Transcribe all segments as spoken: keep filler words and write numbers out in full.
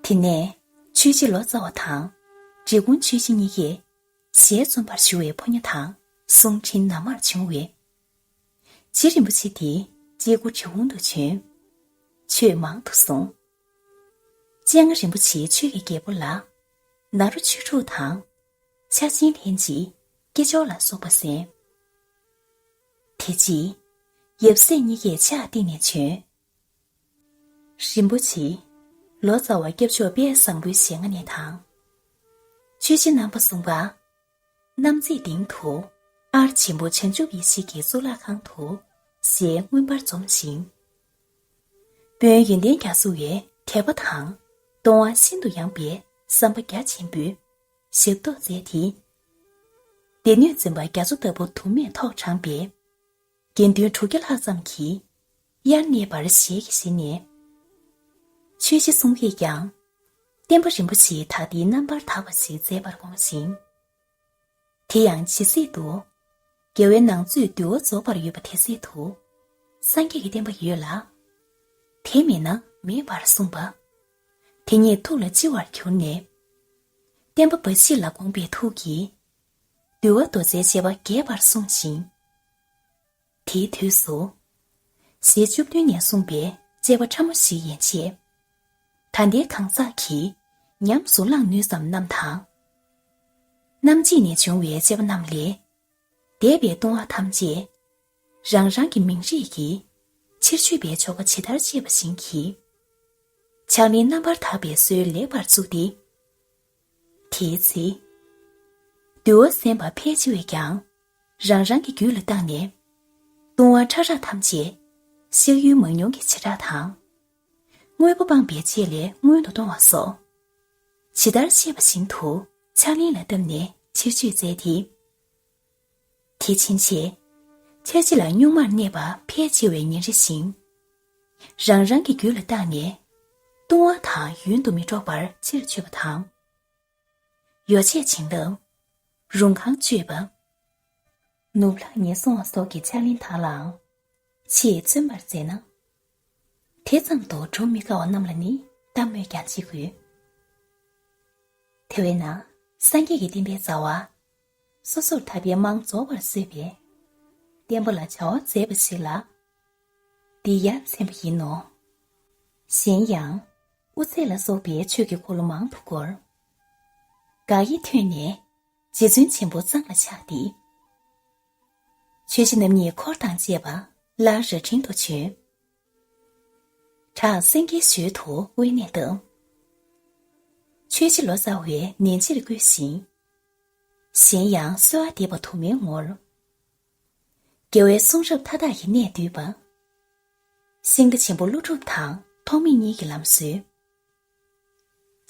དེ་ནས་ཆོས་རྗེ་ལོ་ཙཱ་བ་དང་འབྲི་གུང་ཆོས་རྗེ་གཉིས་ཀས་ཞལ་འཛོམས་པར་ཞུ་བའི་ཕོ་ཉ་དང་གསུང་འཕྲིན་ནམ་མར་བྱུང་བས། རྗེ་རིན་པོ་ཆེ་དེ་སྐྱེ་རྒུ་འབྲི་གུང་དུ་བྱོན། ཆོས་མང་དུ་གསུངས། སྤྱན་སྔ་རིན་པོ་ཆེའི་ཆོས་ཀྱི་རྒྱལ་པོ་ལ་ནཱ་རོ་ཆོས་དྲུག་དང་། ཕྱག་ཆེན་ལྷན་ཅིག་སྐྱེས་སྦྱོར་ལ་སོགས་པ་གསན། དེ་རྗེས་ཡབ་སྲས་གཉིས་ཀས་ཕྱག་བཏེགས་ནས་བྱོན། རིན་པོ་ཆེ་ལོ་ཙཱ་བ་སྐྱབས་མཆོག་དཔལ་བཟང་པོའི་ཞལ་སྔ་ནས་དང་། ཆོས་རྗེ་རྣམ་པ་གསུམ་པ། གནམ་མཛེས་སྟེང་དུ་ཨར་ཆེན་པོ་བྱང་ཆུབ་ཡེ་ཤེས་ཀྱི་གཙུག་ལག་ཁང་དུ་ཞལ་མངོན་པར་འཛོམས་ཤིང་། དཔོན་ཡོན་ཏན་རྒྱ་མཚོ་བའི་དད་པ་དང་ལྟུང་བ་ཤིན་ཏུ་ཡངས་པའི་བསམ་པ་རྒྱ་ཆེན་པོས་ཞབས་ཏོག་མཛད་དེ། སྡེ་སྣོད་འཛིན་པ་རྒྱ་མཚོ་ལྟ་བུ་དུ་མས་ཐོག་དྲངས་པའི་དགེ་འདུན་དྲུག་བརྒྱ་ལྷག་ཙམ་གྱིས་དབྱར་གནས་པར་ཞལ་གྱིས་བཞེས་ནས། ཆོས་རྗེ་གསུང་གིས་ཀྱང་བསྟན་པ་རིན་པོ་ཆེའི་ད་ལྟའི་རྣམ་པར་དག་པ་ཞིག་མཛད་པར་དགོངས་ཤིང་། དེ་ཡང་ཇི་སྲིད་དུ་རྒྱལ་བའི་ནང་རྩོད་འདུལ་བ་རྫོགས་པར་ཡོད་པ་དེ་སྲིད་དུ་སངས་རྒྱས་ཀྱི་བསྟན་པ་ཡོད་ལ། དེ་མེད་ན་མེད་པར་གསུངས་པ། དེ་ཉིད་ཐུགས་ལ་ལྕི་བར་གྱུར་ནས། བསྟན་པ་འབའ་ཞིག་ལ་དགོངས་པའི་ཐུགས་ཀྱིས། འདུལ་བ་མདོ་རྩའི་བཅས་པ་རྒྱས་པར་གསུངས་ཤིང་། དེའི་དུས་སུ། ཞལ་བཅུ་བདུན་ནས་གསུངས་པའི་བཅས་པ་ཕྲ་མོ་ཞིག་ཡན་ཆད། ད་ལྟའི་གང་ཟག་གིས་ཉམས་སུ་བླང་ནུས་ཙམ་རྣམས་དང་། རྣམ་འབྱེད་ནས་བྱུང་བའི་བཅས་པ་རྣམས་ལས། འདས་པའི་ལྟུང་བ་ཐམས་ཅད་རང་རང་གི་མིང་རིགས་ཀྱིས་ཕྱིར་བཅོས་པའི་ཆོ་ག་ཇི་ལྟར་བཤད་པ་བཞིན་གྱིས། ཕྱག་ལེན་རྣམ་པར་དག་པའི་སྲོལ་ལེགས་པར་བཙུགས་ཏེ། དེའི་ཚེ། འདུལ་བ་གསན་པ་ཕལ་ཆེ་བས་ཀྱང་རང་རང་གི་རྒྱུད་ལ་བཏགས་ནས། ལྟུང་བ་ཕྲ་རགས་ཐམས་ཅད་གཤེགས་ཡུལ་མང་ཉུང་གི་བྱེ་བྲག་དང་། དངོས་པོ་སྤངས་པའི་ཆེད་ལས་སྔོན་དུ་གཏོང་བ་སོགས། ཇི་ལྟར་བཤད་པ་བཞིན་དུ་ཕྱག་ལེན་ལ་བཏབ་ནས་ཕྱིར་བཅོས་མཛད་དེ། དེ་ཕྱིན་ཆད། ཕྱག་རྗེས་ལ་གཉུག་མར་གནས་པ་ཕལ་ཆེ་བའི་ཉིན་རེ་བཞིན། རང་རང་གི་རྒྱུད་ལ་བཏགས་ནས། ལྟུང་བ་དང་ཡུན་དུ་མི་འགྲོགས་པར་ཕྱིར་བཅོས་པ་དང་། ཡོ་བྱད་བྱིན་རླབས། རུང་ཁང་བཅོས་པ། ནུབ་ལྷག་ཉེར་སྲུང་བ་སོགས་ཀྱི་ཕྱག་ལེན་དག་ལའང་ཆེས་བརྩོན་པར་མཛད་ན། དེ་ཙམ་དུ་སྒྲུབ་མི་དཀའ་བ་རྣམས་ལ་ནི་ལྟ་སྨོས་ཀྱང་ཅི་དགོས། དེ་བས་ན་སངས་རྒྱས་ཀྱི་བསྟན་པའི་རྩ་བ། སོ་སོར་ཐར་པའི་རྨང་རྫོགས་པར་བཟོས་པའི་བསྟན་པ་ལ་བྱ་བ་མཛད་པ་ཞིག་ལ། འདི་ཡ་མཚན་པ་ཡིན་ནོ། གཞན་ཡང་། དབུ་ཚད་ལ་སོགས་པའི་ཆོས་ཀྱི་འཁོར་ལོ་མང་དུ་བསྐོར། དགག་དབྱེ་ཐོན་ནས་རྗེ་བཙུན་ཆེན་པོ་གཙང་ལ་ཆགས་ཏེ། ཆོས་རྗེ་རྣམ་གཉིས་འཁོར་དང་བཅས་པ་སླར་རྭ་སྒྲེང་དུ་བྱོན། བྲག་སེང་གེའི་ཞོལ་དུ་དབེན་གནས་བཏབ། ཆོས་རྗེ་ལོ་ཙཱ་བས་ནན་ཆེར་བཀོད་ཅིང་། གཞན་ཡང་གསོལ་བ་འདེབས་པ་དུ་མའི་ངོར། རྒྱལ་བའི་གསུང་རབ་མཐའ་དག་གི་གནད་བསྡུས་པ། ཤིང་རྟ་ཆེན་པོ་ཀླུ་སྒྲུབ་དང་ཐོགས་མེད་གཉིས་ཀྱི་ལམ་སྲོལ།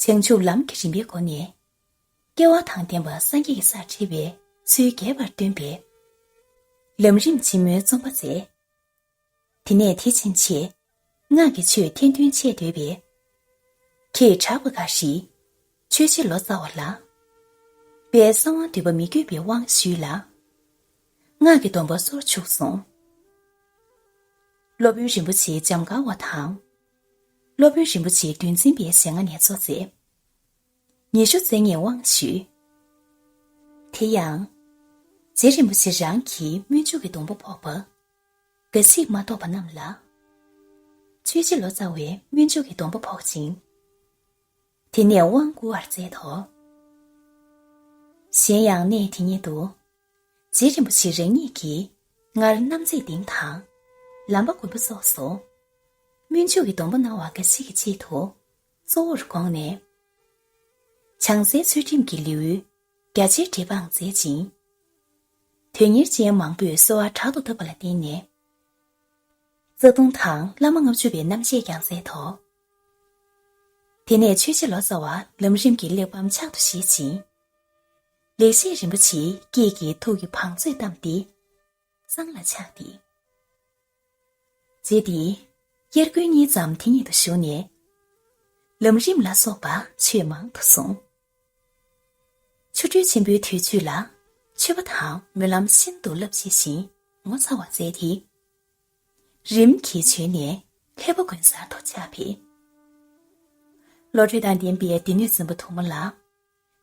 བྱང་ཆུབ་ལམ་གྱི་རིམ་པའི་སྒོ་ནས། སྐལ་བ་དང་ལྡན་པ་སངས་རྒྱས་ཀྱི་སར་ཁྲིད་པའི་ཚུལ་རྒྱས་པར་སྟོན་པའི། ལམ་རིམ་ཆེན་མོའི་རྩོམ་པ་མཛད། དེ་ནས་དེ་ཕྱིན་ཆད་སྔགས་ཀྱི་ཆོས་ཐན་ཐུན་འཆད་འདོད་པས། ཁྱེད་གྲགས་པ་འགའ་ཞིག་ཆོས་རྗེ་ལོ་ཙཱ་བ་ལ། དཔལ་གསང་བ་འདུས་པ་མི་བསྐྱོད་པའི་དབང་ཞུས་ལ། སྔགས་ཀྱི་སྡོམ་པ་སོར་ཆུག་གསུངས། སློབ་དཔོན་རིན་པོ་ཆེ་འཇམ་དཀར་བ་དང་། སློབ་དཔོན་རིན་པོ་ཆེ་འདུལ་འཛིན་པའི་ཞལ་སྔ་ནས་གཙོ་མཛད། ཉི་ཤུ་རྩ་ལྔས་དབང་ཞུས། དེ་ཡང་། རྗེ་རིན་པོ་ཆེ་རང་གིས་སྨོན་འཇུག་གི་སྡོམ་པ་ཕོག་པ། འགའ་ཞིག་མ་གཏོགས་པ་རྣམས་ལ། ཆོས་རྗེ་ལོ་ཙཱ་བས་སྨོན་འཇུག་གི་སྡོམ་པ་ཕོག་ཅིང་། དེ་ནས་དབང་བསྐུར་བར་མཛད་དོ། གཞན་ཡང་གནས་དེ་ཉིད་དུ། རྗེ་རིན་པོ་ཆེ་རང་ཉིད་ཀྱིས་སྔར་གནམ་མཛེས་སྟེང་དང་། ལམ་པ་དགོན་པ་སོགས་སུ། སྨོན་འཇུག་གི་སྡོམ་པ་གནང་བ་འགའ་ཞིག་གི་ཆེད་དུ། གཙོ་བོར་དགོངས་ནས། བྱང་སའི་ཚུལ་ཁྲིམས་ཀྱི་ལེའུ། རྒྱ་ཆེར་འགྲེལ་པའང་མཛད་ཅིང་། དོན་གཉེར་ཅན་མང་པོས་གསོལ་བ་དྲག་ཏུ་བཏབ་པ་ལ་བརྟེན་ནས། རྩ་ལྟུང་དང་བླ་མ་ལྔ་བཅུ་པའི་རྣམ་བཤད་ཀྱང་མཛད་དོ། དེ་ནས་ཆོས་རྗེ་ལོ་ཙཱ་བ་ལམ་རིམ་གྱི་གླེགས་བམ་ཕྱག་ཏུ་བཞེས་ཤིང་། ལེགས་བཤད་རིན་པོ་ཆེའི་སྐད་ཀྱིས་ཐུགས་ཀྱི་བང་མཛོད་བསྡམས་ཏེ། གཙང་ལ་ཆགས་ཏེ། རྗེ་འདིས་དབྱར་དགུན་གཉིས་ཙམ་དེ་ཉིད་དུ་བཞུགས་ནས། ལམ་རིམ་ལ་སོགས་པ་ཆོས་མང་དུ་གསུངས། ཆོ་འཕྲུལ་ཆེན་པོའི་དུས་ཚོད་ལ་མཆོད་པ་དང་སྨོན་ལམ་ཤིན་ཏུ་རླབས་ཆེ་ཞིང་ངོ་མཚར་བ་མཛད་དེ། རིམ་གྱིས་བྱོན་ནས་ལྷས་པ་དགོན་གསར་དུ་ཕྱག་ཕེབས། བློ་གྲོས་དང་ལྡན་པའི་སྡེ་སྣོད་འཛིན་པ་དུ་མ་ལགས།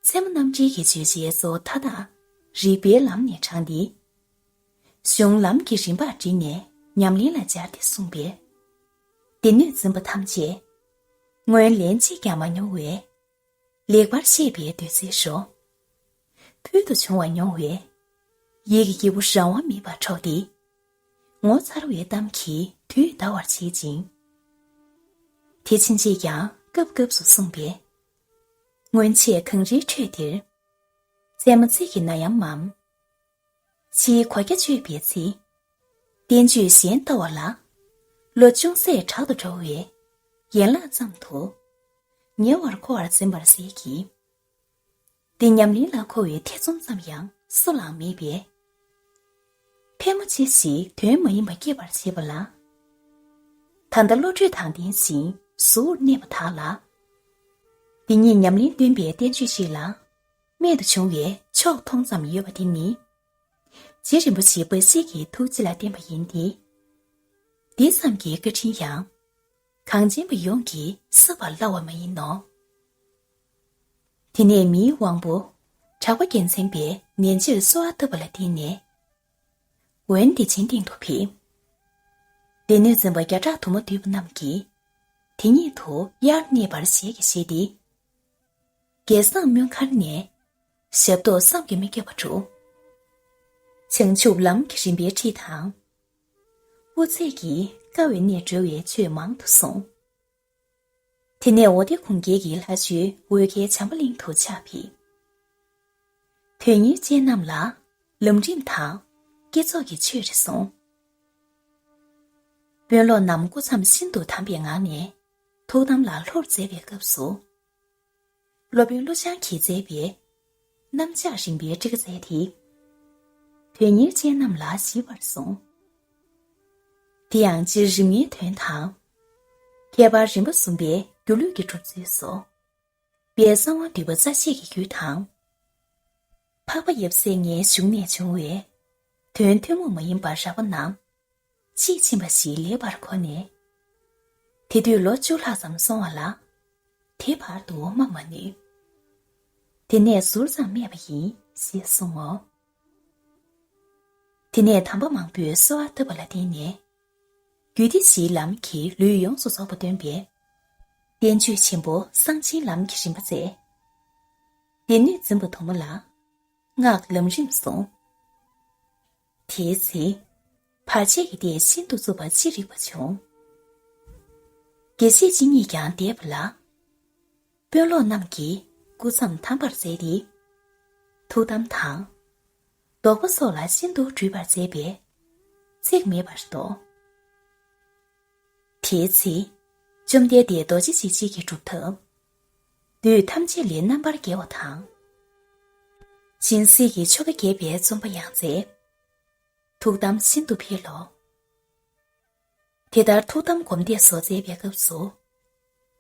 ཚད་མ་རྣམ་འགྲེལ་གྱི་བརྗོད་བྱའི་གཙོ་བོ་མཐའ་དག་རིགས་པའི་ལམ་ནས་དྲངས་ཏེ། གཞུང་ལམ་གྱི་རིམ་པར་བསྒྲིལ་ནས་ཉམས་ལེན་ལ་སྦྱར་ཏེ་གསུངས་པས། སྡེ་སྣོད་འཛིན་པ་ཐམས་ཅད་སྔོན་ལན་གཅིག་ཀྱང་མ་མྱོང་བས། ལེགས་པར་ཤེས་པའི་བདུད་རྩིའི་ཞོ། ཕུལ་དུ་བྱུང་བ་མྱོང་བས། ཡིད་ཀྱི་སྐྱེས་བུ་རང་དབང་མེད་པར་འཕྲོག་སྟེ། ངོ་མཚར་བའི་གཏམ་གྱིས་དུས་འདའ་བར་བྱེད་ཅིང་། དེ་ཕྱིན་ཆད་ཀྱང་སྐབས་སྐབས་སུ་གསུངས་པས། སྔོན་ཆད་གངས་རིའི་ཁྲོད་འདིར། ཚད་མ་ཚིག་གི་ན་ཡམ་མམ། ཕྱིའི་གོ་རྒྱ་གཅོད་པའི་ཚེ། བསྟན་བཅོས་གཞན་ལྟ་བ་ལ། བློ་ཅུང་ཟད་དྲག་ཏུ་འགྲོ་བས། ཡན་ལག་ཙམ་དུ། ཉེ་བར་མཁོ་བར་འཛིན་པར་ཟད་ཀྱི། འདི་ཉམས་ལེན་ལ་མཁོ་བའི་ཐེ་ཚོམ་ཙམ་ཡང་སུ་ལའང་མེད་པས། ཕལ་མོ་ཆེ་ཞིག་དོན་མ་ཡིན་པ་སྐྱེད་པར་བྱེད་པ་ལ། ད་ལྟ་བློ་གྲོས་དང་ལྡན་ཞིང་གཟུར་གནས་པ་དག་ལ། འདི་ཉིད་ཉམས་ལེན་སྟོན་པའི་བསྟན་བཅོས་ཤིག་ལ། རྨད་དུ་བྱུང་བའི་ཕྱོགས་མཐོང་ཙམ་ཡོད་པ་དེ་ནི། རྗེ་རིན་པོ་ཆེ་འབའ་ཞིག་གི་ཐུགས་རྗེ་ལ་བརྟེན་པ་ཡིན་ཏེ། འདི་ཙམ་གྱི་བཀའ་དྲིན་ཡང་། གངས་ཅན་པ་ཡོངས་ཀྱིས་བསབ་པར་སླ་བ་མ་ཡིན་ནོ། དེ་ནས་མིའི་དབང་པོ་གྲགས་པ་རྒྱལ་མཚན་པས་ནན་ཆེར་གསོལ་བ་བཏབ་པ་ལ་བརྟེན་ནས། འོན་ཏེ་ཆེན་སྟེང་དུ་ཕེབས། སྡེ་སྣོད་འཛིན་པ་བརྒྱ་ཕྲག་དུ་མ་འདུས་པ་རྣམས་ཀྱིས་དེ་ཉིད་དུ་དབྱར་གནས་པར་ཞལ་གྱིས་བཞེས་ཏེ། རྒྱལ་བཟང་སྨོན་མཁར་ནས་ཞབས་ཏོག་བསམ་གྱིས་མི་ཁྱབ་པ་བསྒྲུབས། བྱང་ཆུབ་ལམ་གྱི་རིམ་པའི་ཁྲིད་དང་། དབུ་ཚད་ཀྱིས་དཀའ་བའི་གནས་སྒྲོལ་བའི་ཆོས་མང་དུ་གསུངས། དེ་ནས་འོ་དེ་གུང་རྒྱལ་གྱི་ལྷ་ཆོས་འོལ་ཁའི་བྱམས་པ་གླིང་དུ་ཕྱག་ཕེབས། དོན་གཉེར་ཅན་རྣམས་ལ་ལམ་རིམ་དང་བསྐྱེད་རྫོགས་ཀྱི་ཆོས་རེ་གསུངས། དཔོན་སློབ་རྣམས་སྐུ་མཚམས་ཤིན་ཏུ་དམ་པའི་ངང་ནས་ཐུགས་དམ་ལ་ལྷུར་མཛད་པའི་སྐབས་སུ། སློབ་དཔོན་ཀླུ་བྱང་གིས་མཛད་པའི་གནམ་ལྕགས་རིམ་པའི་ཁྲིད་ཀ་མཛད་དེ། དོན་གཉེར་ཅན་རྣམས་ལ་ཞི་བར་གསུངས། དེ་ཡང་སྤྱིར་རིམ་ལྔའི་དོན་དང་། ཁྱད་པར་རིམ་པ་གསུམ་པའི་སྒྱུ་ལུས་ཀྱི་གྲུབ་ཚུལ་སོགས། པའི་གསང་བ་འདུས་པ་རྩ་ཤེས་ཀྱི་རྒྱུད་དང་། འཕགས་པ་ཡབ་སྲས་ལྔའི་བཞུགས་གནས་བྱུང་བའི་དོན་ཐུན་མོང་མ་ཡིན་པ་རགས་པ་རྣམས་དཔྱིས་ཕྱིན་པ་ཞིག་ལེགས་པར་གོ་ནས། དེ་དུས་ལོ་བཅུ་ལྷག་ཙམ་སོང་བ་ལ། དེ་བར་དུ་སྨྲ་མ་ནུས། དེ་ནས་ཟུར་ཙམ་སྨྲས་པ་ཡིན་ཞེས་གསུང་ངོ་། དེ་ནས་དམ་པ་མང་པོས་གསོལ་བ་བཏབ་པ་ལ་བརྟེན་ནས། རྒྱུད་སྡེ་བཞིའི་ལམ་གྱི་ལུས་ཡོངས་སུ་རྫོགས་པ་སྟོན་པའི་བསྟན་བཅོས་ཆེན་པོ་གསང་ཆེན་ལམ་གྱི་རིམ་པ་མཛད། སྡེ་སྣོད་འཛིན་པ་དུ་མ་ལ་སྔགས་ལམ་རིམ་གསུངས། དེའི་ཚེ་བར་ཆད་ཀྱི་སྡེ་ཤིན་ཏུ་རྩུབ་པ་ཅི་རིགས་པ་བྱུང་། དགེ་བཤེས་གཅིག་ཉིད་ཀྱང་འདས་པ་ལ། དཔོན་སློབ་རྣམས་ཀྱིས་སྐུ་མཚམས་དམ་པར་མཛད་དེ། ཐུགས་དམ་དང་། བཟློག་པ་སོགས་ལ་ཤིན་ཏུ་སྤྲོས་པར་མཛད་པས། ཚེགས་མེད་པར་རྟོགས། དེའི་ཚེ། བཅོམ་ལྡན་འདས་རྡོ་རྗེ་འཇིགས་བྱེད་ཀྱི་སྒྲུབ་ཐབས། བདུད་ཐམས་ཅད་ལས་རྣམ་པར་རྒྱལ་བ་དང་། སྦྱིན་སྲེག་གི་ཆོ་ག་རྒྱས་པའི་རྩོམ་པ་ཡང་མཛད། ཐུགས་དམ་ཤིན་ཏུ་འཕེལ་ལོ། དེ་ལྟར་ཐུགས་དམ་སྒོམ་བཟླས་སོགས་མཛད་པའི་སྐབས་སུ།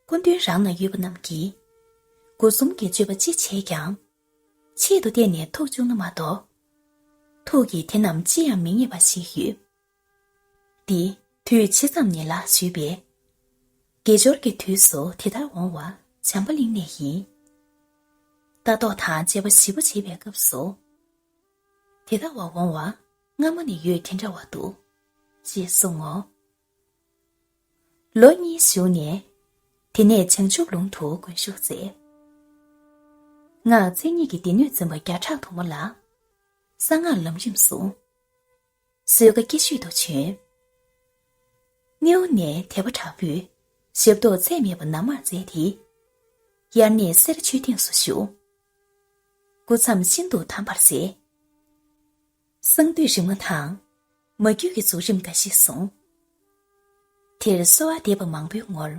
སྐུ་མདུན་རང་ན་ཡོད་པ་རྣམས་ཀྱིས། སྒོ་གསུམ་གྱི་སྤྱོད་པ་ཅི་བྱས་ཀྱང་། ཆེད་དུ་གཏད་ནས་ཐུགས་བཅུག་ན་མ་གཏོགས། ཐུགས་ཀྱིས་དེ་རྣམས་ཅི་ཡང་མི་ངེས་པ་ཞིག་ཡོད། འདི་དུས་ཕྱི་ཙམ་ཉིད་ལ་ཞུས་པས། དགེ་སྦྱོར་གྱི་དུས་སུ་དེ་ལྟར་འོང་བ་བྱམས་པ་གླིང་ནས་ཡིན། ལྟ་རྟོག་དང་དཔྱད་པ་ཞིབ་པོ་བྱེད་པའི་སྐབས་སུ། དེ་ལྟ་བ་འོང་བ་སྔ་མ་ནས་ཡོད་དེ་འདྲ་བ་འདུག་ཅེས་གསུང་ངོ་། ལོ་གཉིས་བཞུགས་ནས། དེ་ནས་བྱང་ཆུབ་ལུང་དུ་དགོན་བཞུགས་མཛད། སྔགས་མཚན་ཉིད་ཀྱི་སྡེ་སྣོད་འཛིན་པ་བརྒྱ་ཕྲག་དུ་མ་ལ། གསང་སྔགས་ལམ་རིམ་གསུངས། གསོལ་ཁ་སྐྱེ་ཤོས་དུ་བྱོན། སྣེའུ་ནས་དད་པ་དྲག་པོས་ཞབས་ཏོག་ཚད་མེད་པ་ན་མར་མཛད་དེ། དབྱར་གནས་སེ་ར་ཆོས་སྡིངས་སུ་བཞུགས། སྐུ་མཚམས་ཤིན་ཏུ་དམ་པར་མཛད། གསང་འདུས་རིམ་ལྔ་དང་། མ་རྒྱུད་ཀྱི་རྫོགས་རིམ་འགའ་ཞིག་གསུངས། དེར་གསོལ་བ་འདེབས་པ་མང་པོའི་ངོར།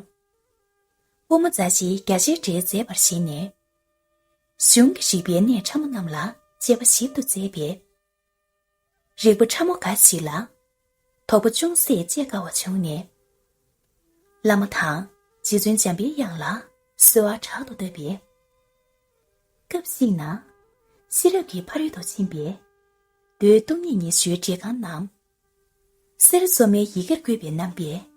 དབུ་མ་རྩ་ཆེའི་རྒྱ་ཆེར་འགྲེལ་མཛད་པར་བཞེད་ནས། གཞུང་གི་རིགས་པའི་གནད་ཕྲ་མོ་རྣམས་ལ་དཔྱད་པ་ཞིབ་ཏུ་མཛད་པས། རིགས་པ་ཕྲ་མོ་འགའ་ཞིག་ལ། དོགས་པ་ཅུང་ཟད་བཅད་དཀའ་བ་བྱུང་ནས། བླ་མ་དང་རྗེ་བཙུན་འཇམ་པའི་དབྱངས་ལ་གསོལ་བ་དྲག་ཏུ་བཏབ་པས། སྐབས་ཤིག་ན། ཤེས་རབ་ཀྱི་ཕ་རོལ་ཏུ་ཕྱིན་པའི་མདོའི་སྟོང་ཉིད་ཉི་ཤུའི་འགྲེལ་རྐང་རྣམས། གསེར་བཙོ་མའི་ཡི་གེར་བཀོད་པའི་རྣམ་པས།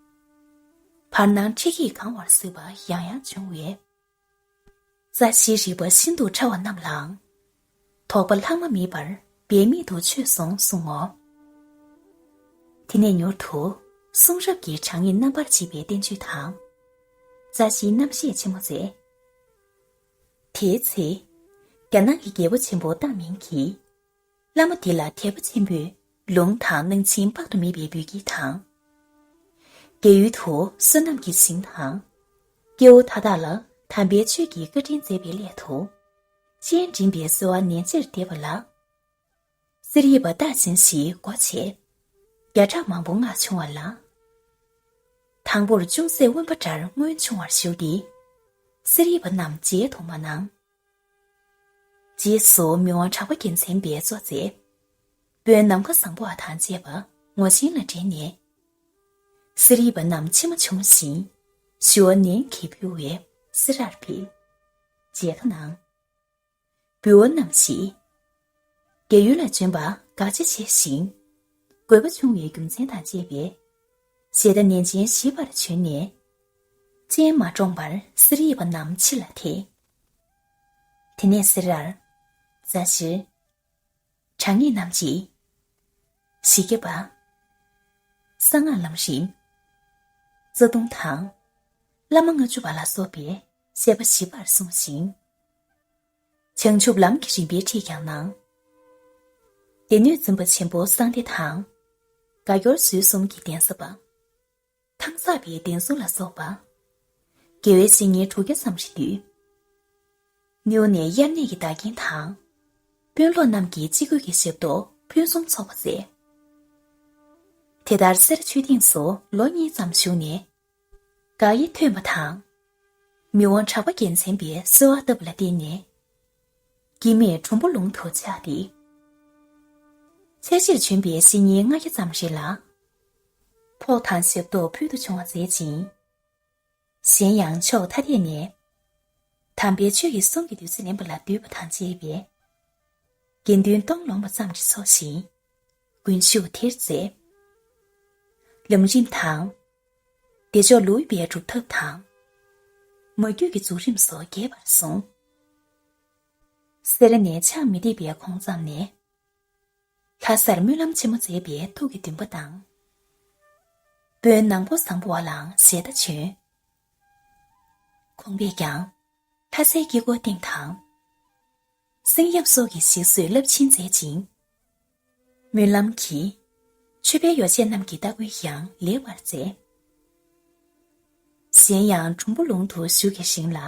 བར་སྣང་ཁྲིད་ཀྱིས་གང་བར་བཟོས་པ་ཡང་ཡང་བྱུང་བས། རྩ་བཞིའི་རིག་པ་ཤིན་ཏུ་ཕྲ་བ་རྣམས་ལའང་། དོགས་པ་ལྷག་མ་མེད་པར་འབད་མེད་དུ་ཆོད་སོང་གསུང་ངོ་། དེ་ནས་མྱུར་དུ་གསུང་རབ་ཀྱི་གྲངས་སྙེད་རྣམ་པར་འབྱེད་པའི་བསྟན་བཅོས་དང་། རྩ་བཞིའི་རྣམ་བཤད་ཆེན་མོ་མཛད། དེའི་ཚེ། རྒྱ་ནག་གི་རྒྱལ་པོ་ཆེན་པོ་ཏང་མིང་གིས། བླ་མ་འདི་ལ་དད་པ་ཆེན་པོས་ལུང་དང་གནང་སྦྱིན་དཔག་ཏུ་མེད་པའི་འབུལ་སྐྱེལ་དང་། རྒྱ་ཡུལ་དུ་བསོད་ནམས་ཀྱི་ཞིང་དང་། སྐྱེ་བོ་མཐའ་དག་ལ་དམ་པའི་ཆོས་ཀྱི་བཀའ་དྲིན་མཛད་པའི་སླད་དུ། སྤྱན་འདྲེན་པའི་གསོལ་བ་ནན་ཆེར་འདེབས་པ་ལ། གསེར་དབྱིབས་པ་རྟགས་ཅན་ཞིག་སྒོ་ཕྱེ། བརྒྱ་ཕྲག་མང་པོ་མངགས་བྱུང་བ་ལ། དང་པོར་ཅུང་ཟད་དབེན་པ་འདྲར་མངོན་བྱུང་བར་ཞུ་སྟེ། གསེར་དབྱིབས་པ་རྣམས་མཇལ་དུ་མ་གནང་། རྗེས་སུ་མི་དབང་གྲགས་པ་རྒྱལ་མཚན་པས་གཙོ་མཛད། དཔོན་ནམ་མཁའ་བཟང་པོ་བ་དང་བཅས་པ་ངོ་ཆེན་ལ་འབྲེལ་ནས། གསེར་དབྱིབས་པ་རྣམས་མཆི་མ་ཕྱུང་ཞིང་། ཞུ་བ་ནན་གྱིས་ཕུལ་བས་སེ་རར་ཕེབས། མཇལ་ཁ་གནང་། འབུལ་བ་རྣམས་བཞེས། རྒྱ་ཡུལ་ལ་བྱོན་པ་དགའ་བྱ་ཆེ་ཞིང་། དགོས་པ་བྱུང་བའི་རྒྱུ་མཚན་དང་བཅས་པའི། ཞལ་ཏ་ནན་ཅན་ཞིབ་པར་བྱོན་ནས། སྤྱན་མ་དྲོངས་པར་གསེར་དབྱིབས་པ་རྣམས་ཕྱི་ལ་ཐལ། དེ་ནས་སེ་རར། རྩ་བཞིར། གྲངས་སྙེད་རྣམ་འབྱེད། བཞི་བརྒྱ་པ། གསང་སྔགས་ལམ་རིམ། རྩ་ལྟུང་དང་། བླ་མ་ལྔ་བཅུ་པ་ལ་སོགས་པའི་བཤད་པ་ཞིབ་པར་གསུངས་ཤིང་། བྱང་ཆུབ་ལམ་གྱི་རིམ་པའི་ཁྲིད་ཀྱང་གནང་། སྡེ་སྣོད་འཛིན་པ་ཆེན་པོ་གསང་བདེ་དང་། བཀའ་འཁོར་ཟུར་གསུམ་གྱི་གདན་ས་པ། ཐང་སག་པའི་གདན་ཟུར་ལ་སོགས་པ། དགེ་བའི་བཤེས་གཉེན་དྲུག་བརྒྱ་ཙམ་ཞིག་འདུས། སྣེའུ་ནས་དབྱར་གནས་ཀྱི་བདག་རྐྱེན་དང་། དཔོན་སློབ་རྣམས་ཀྱིས་སྤྱི་སྒོས་ཀྱི་ཞབས་ཏོག་ཕུན་སུམ་ཚོགས་པ་མཛད། དེ་ལྟར་སེ་ར་ཆོས་སྡིངས་སུ་ལོ་གཉིས་ཙམ་བཞུགས་ནས། དགག་དབྱེ་ཐོན་པ་དང་། མི་དབང་གྲགས་པ་རྒྱལ་མཚན་པས་གསོལ་བ་བཏབ་པ་ལ་བརྟེན་ནས། སྐྱེ་དམན་གྲུམ་བུ་ལུང་དུ་ཆགས་ཏེ། ཕྱག་ཕྱིར་བྱོན་པའི་བཤེས་གཉེན་ལྔ་བརྒྱ་ཙམ་རེ་ལ། ཕོགས་དང་ཞབས་ཏོག་ཕུལ་དུ་བྱུང་བ་མཛད་ཅིང་། གཞན་ཡང་ཕྱོགས་ཐ་དད་ནས། དམ་པའི་ཆོས་ཀྱི་གསུང་གི་བདུད་རྩི་ལེན་པ་ལ་འདུས་པ་དང་བཅས་པའི། དགེ་འདུན་སྟོང་ལོངས་པ་ཙམ་གྱིས་ཚོགས་ཤིང་། དགུན་ཞུགས་དེར་མཛད། ལམ་རིམ་དང་། བདེ་མཆོག་ལེའུ་པའི་སྒྲུབ་ཐབས་དང་། མ་རྒྱུད་ཀྱི་འཛུགས་རིམ་སོགས་རྒྱས་པར་གསུངས། སེ་ར་ནས་ཕྱག་མི་བདེ་བའི་གོང་ཙམ་ནས། ལྷ་སར་སྨོན་ལམ་ཆེན་མོ་མཛད་པའི་ཐུགས་ཀྱི་འདུན་པ་དང་། དཔོན་ནག་པོ་བཟང་པོ་བ་ལའང་ཞལ་ཏ་བྱོན། ཁོང་པས་ཀྱང་ལྷ་སའི་དཀྱིལ་འཁོར་སྟེང་དང་། སེང་ཡབ་སོགས་ཀྱི་ཞིག་གསོས་རླབས་ཆེན་མཛད་ཅིང་། སྨོན་ལམ་གྱིས་མཆོད་པའི་ཡོ་བྱད་རྣམས་ཀྱི་སྟ་གོན་ཡང་ལེགས་པར་མཛད། གཞན་ཡང་གྲུམ་བུ་ལུང་དུ་བཞུགས་ཀྱི་ཞིང་ལ།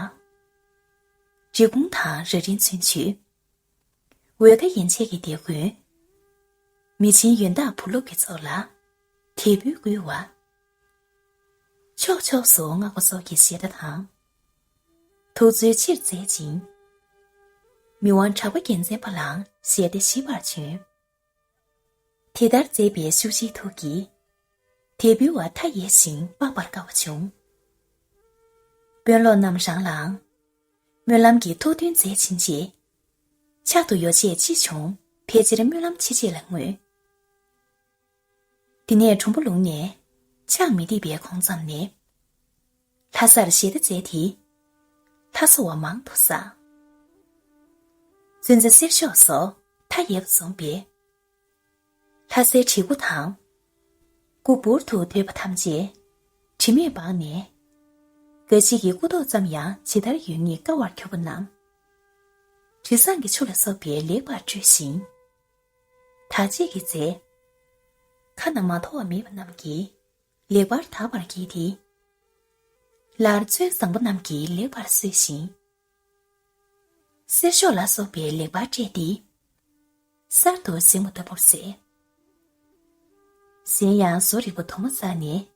འབྲི་གུང་དང་རྭ་རིང་ཚུན་ཆོད། འོལ་ཁ་ཡན་ཆད་ཀྱི་སྡེ་དགོན། མི་ཆེན་ཡོན་བདག་བུ་སློབ་ཀྱི་ཚོགས་ལ་དད་འབུལ་བསྐུལ་བ། ཕྱོགས་ཕྱོགས་སུ་སྔགས་པ་སོགས་ཀྱི་ཞལ་ཏ་དང་། ཐུགས་རྩོལ་ཆེར་མཛད་ཅིང་། མི་དབང་གྲགས་པ་རྒྱལ་མཚན་པ་ལའང་ཞལ་ཏ་ཞིབ་པར་བྱོན། དེ་ལྟར་མཛད་པའི་ཤུགས་ཀྱིས་ཐུགས་ཀྱི་དད་འབུལ་བ་མཐའ་ཡས་ཤིང་དཔག་པར་དཀའ་བ་བྱུང་། དཔོན་སློབ་རྣམས་རང་ལའང་སྨོན་ལམ་གྱི་ཐུགས་འདུན་མཛད་ཕྱིན་ཆད། ཕྱག་ཏུ་ཡོ་བྱད་ཅི་བྱུང་ཕལ་ཆེར་སྨོན་ལམ་ཆེ་ཆེ་ལ་བསྔོས། དེ་ནས་གྲུམ་བུ་ལུང་ནས་ཕྱག་མི་བདེ་བའི་གོང་ཙམ་ནས། ལྷ་སར་ཞལ་ཏ་མཛད་དེ། ལྷ་བཟོ་བ་མང་དུ་བསགས། ཙུན་ཛ་གསེར་ཤོག་སོགས་མཐའ་ཡས་པ་བཟུང་བས། ལྷ་སའི་བྲིས་སྐུ་དང་། སྐུ་འབུར་དུ་དོད་པ་ཐམས་ཅད་དྲི་མས་སྦགས་ནས། འགའ་ཞིག་གི་སྐུ་མདོག་ཙམ་ཡང་ཇི་ལྟར་ཡོད་ངེས་དཀའ་བར་གྱུར་པ་རྣམས། དྲི་བཟང་གི་ཆུ་ལ་སོགས་པས་ལེགས་པར་བཀྲུས་ཤིང་། དག་བྱེད་ཀྱི་རྫས། ཁ་ན་མ་ཐོ་བ་མེད་པ་རྣམས་ཀྱིས་ལེགས་པར་དག་པར་བགྱིས་ཏེ། སླར་ཚོན་བཟང་པོ་རྣམས་ཀྱིས་ལེགས་པར་བསུས་ཤིང་། གསེར་ཤོག་ལ་སོགས་པས་ལེགས་པར་སྤྲས་ཏེ། གསར་དུ་བཞེངས་པ་ལྟ་བུར་མཛད། གཞན་ཡང་བཟོ་རིག་པ་དུ་མ་བསགས་ནས།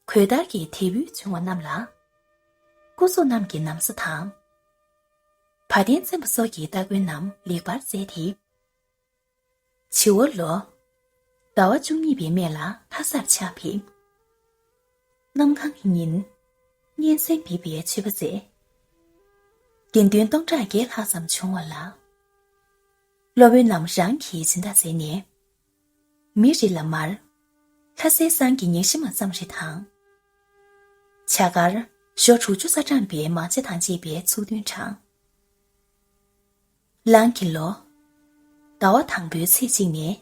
གོས་དར་གྱི་དད་འབུལ་བྱུང་བ་རྣམས་ལ། སྐུ་གཟུགས་རྣམས་ཀྱི་ན་བཟའ་དང་། བ་དན་བཙེམ་པ་སོགས་ཀྱི་སྟ་གོན་རྣམས་ལེགས་པར་མཛད་དེ། བྱི་བ་ལོ། ཟླ་བ་བཅུ་གཉིས་པའི་སྨད་ལ་ལྷ་སར་ཕྱག་ཕེབས། གནམ་གང་གི་ཉིན། སྙན་གསན་འབུལ་བའི་མཆོད་པ་མཛད། དགེ་འདུན་སྟོང་ཕྲག་བརྒྱད་ལྷག་ཙམ་བྱུང་བ་ལ། སློབ་དཔོན་རྣམས་རང་གིས་སྦྱིན་བདག་མཛད་ནས། མི་རེ་ལ་མར། ལྷ་སའི་ཟངས་ཀྱི་ཉག་གཞི་མ་ཙམ་རེ་དང་། བྱ་དཀར། ཞོ་དྲུག་ཅུ་རྩ་གྲངས་པའི་མང་ཇ་དང་བཅས་པའི་ཚུགས་ཐུན་དྲངས། གླང་གི་ལོ། ཟླ་བ་དང་པོའི་ཚེས་གཅིག་ནས་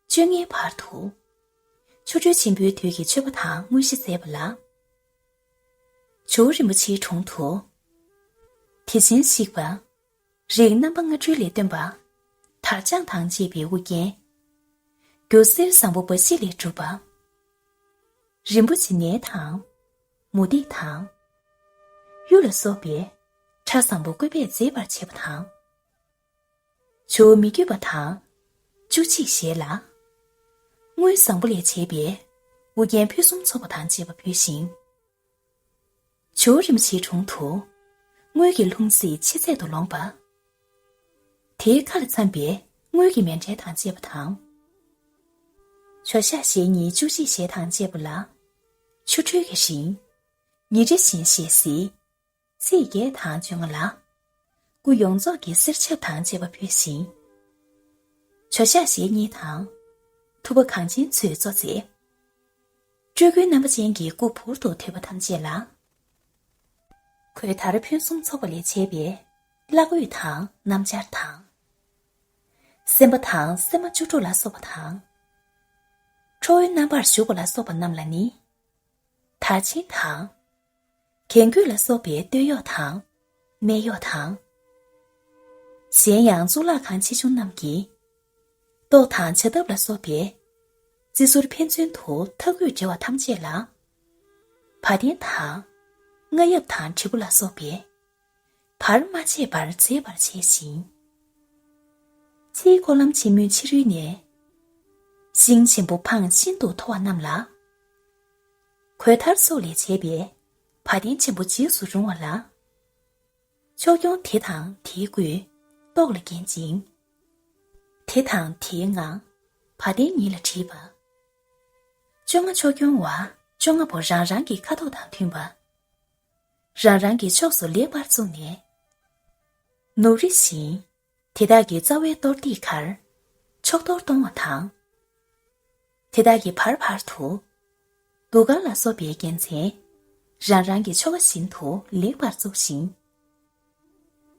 བཅོ་ལྔའི་བར་དུ། ཆོ་འཕྲུལ་ཆེན་པོའི་དུས་ཀྱི་མཆོད་པ་དང་དངོས་གཞི་མཛད་པ་ལ། ཇོ་བོ་རིན་པོ་ཆེའི་དྲུང་དུ། དེ་བཞིན་གཤེགས་པ། རིགས་རྣམ་པ་ལྔ་སྤྲུལ་ལས་བཏོན་པ། དར་དཔྱངས་དང་བཅས་པའི་དབུ་རྒྱན། རྒྱུ་གསེར་བཟང་པོ་འབའ་ཞིག་ལས་གྲུབ་པ། རིན་པོ་ཆེ་ནས་དང་། མུ་ཏིག་དང་། གཡུ་ལ་སོགས་པའི་ཕྲ་བཟང་པོ་བཀོད་པས་མཛེས་པར་བྱས་པ་དང་། ཇོ་བོ་མི་བསྐྱོད་པ་དང་། བཅུ་གཅིག་ཞལ་ལ། དངུལ་བཟང་པོ་ལས་བྱས་པའི་དབུ་རྒྱན་ཕུན་སུམ་ཚོགས་པ་དང་བཅས་པ་ཕུལ་ཞིང་། ཇོ་བོ་རིན་པོ་ཆེའི་དྲུང་དུ། དངུལ་གྱི་ལྷུང་བཟེད་ཆེ་ཚད་དུ་ལོངས་པ། དེའི་ཁ་ལ་འཚམས་པའི་དངུལ་གྱི་མཎྜལ་དང་བཅས་པ་དང་། ཇོ་ཤཱཀ་ཞལ་གཉིས་བཅུ་གཅིག་ཞལ་དང་བཅས་པ་ལ། ཆོ་འཕྲུལ་གྱི་ཞིང་། ཉི་ཁྲི་བཞིན་ཞལ་གཟིགས། ཚེས་བརྒྱད་དང་བཅོ་ལྔ་ལ། སྐུ་ཡོངས་རྫོགས་ཀྱི་གསེར་ཆབ་དང་བཅས་པ་ཕུལ་ཞིང་། ཇོ་ཤཱཀ་ཞལ་གཉིས་དང་། ཐུབ་པ་གངས་ཅན་ཚོས་གཙོ་མཛད། སྤྲུལ་སྐུའི་རྣམ་པ་ཅན་གྱི་སྐུ་འབུར་དུ་དོད་པ་ཐམས་ཅད་ལ། གོས་དར་ཕུན་སུམ་ཚོགས་པ་ལས་བྱས་པའི་བླ་གོས་དང་སྣམ་སྦྱར་དང་། སེམས་དཔའ་དང་སེམས་མ་བཅུ་དྲུག་ལ་སོགས་པ་དང་། ཁྲོ་བོའི་རྣམ་པར་བཞུགས་པ་ལ་སོགས་པ་རྣམས་ལ་ནི། དར་ཆེན་དང་། གྱེན་སྐུད་ལ་སོགས་པའི་སྟོད་གཡོགས་དང་། སྨད་གཡོགས་དང་། གཞན་ཡང་གཙུག་ལག་ཁང་ཆེ་ཆུང་རྣམས་ཀྱི། ཏོག་དང་བྱ་འདབ་ལ་སོགས་པའི། རྩི་ཟུར་ཕན་ཚུན་དུ་མཐའ་སྐུད་འབྲེལ་བ་ཐམས་ཅད་ལ། བ་དན་དང་། རྔ་ཡབ་དང་དྲིལ་བུ་ལ་སོགས་པའི། བར་མ་ཆད་པར་མཛེས་པར་བྱས་ཤིང་། ཕྱིའི་འཁོར་ལམ་ཆེན་མོའི་ཕྱི་རོལ་ནས། ཤིང་ཆེན་པོ་འཕང་ཤིན་ཏུ་མཐོ་བ་རྣམས་ལ། གོས་དར་སོགས་ལས་བྱས་པའི་བ་དན་ཆེན་པོ་འཇིགས་སུ་རུང་བ་ལ། ཕྱོགས་སྐྱོང་དེ་དང་དེའི་སྐུས་ཏོག་ལ་བརྒྱན་ཅིང་། དེ་དང་དེའི་ངང་བ་དན་ཉིད་ལ་བྲིས་པ། བཅོ་ལྔ་ཕྱོགས་སྐྱོང་བ་བཅོ་ལྔ་པོ་རང་རང་གི་ཁ་དོག་དང་མཐུན་པ། རང་རང་གི་ཕྱོགས་སུ་ལེགས་པར་བཙུགས་ནས། ནུབ་རི་བཞིན། དེ་དག་གི་རྩ་བའི་གཏོར་སྟེགས་ཁར། ཕྱོགས་གཏོར་གཏོང་བ་དང་། དེ་དག་གི་བར་བར་དུ། གདུགས་དཀར་ལ་སོགས་པའི་རྒྱལ་མཚན། རང་རང་གི་ཆོ་ག་བཞིན་དུ་ལེགས་པར་བཙུགས་ཤིང་།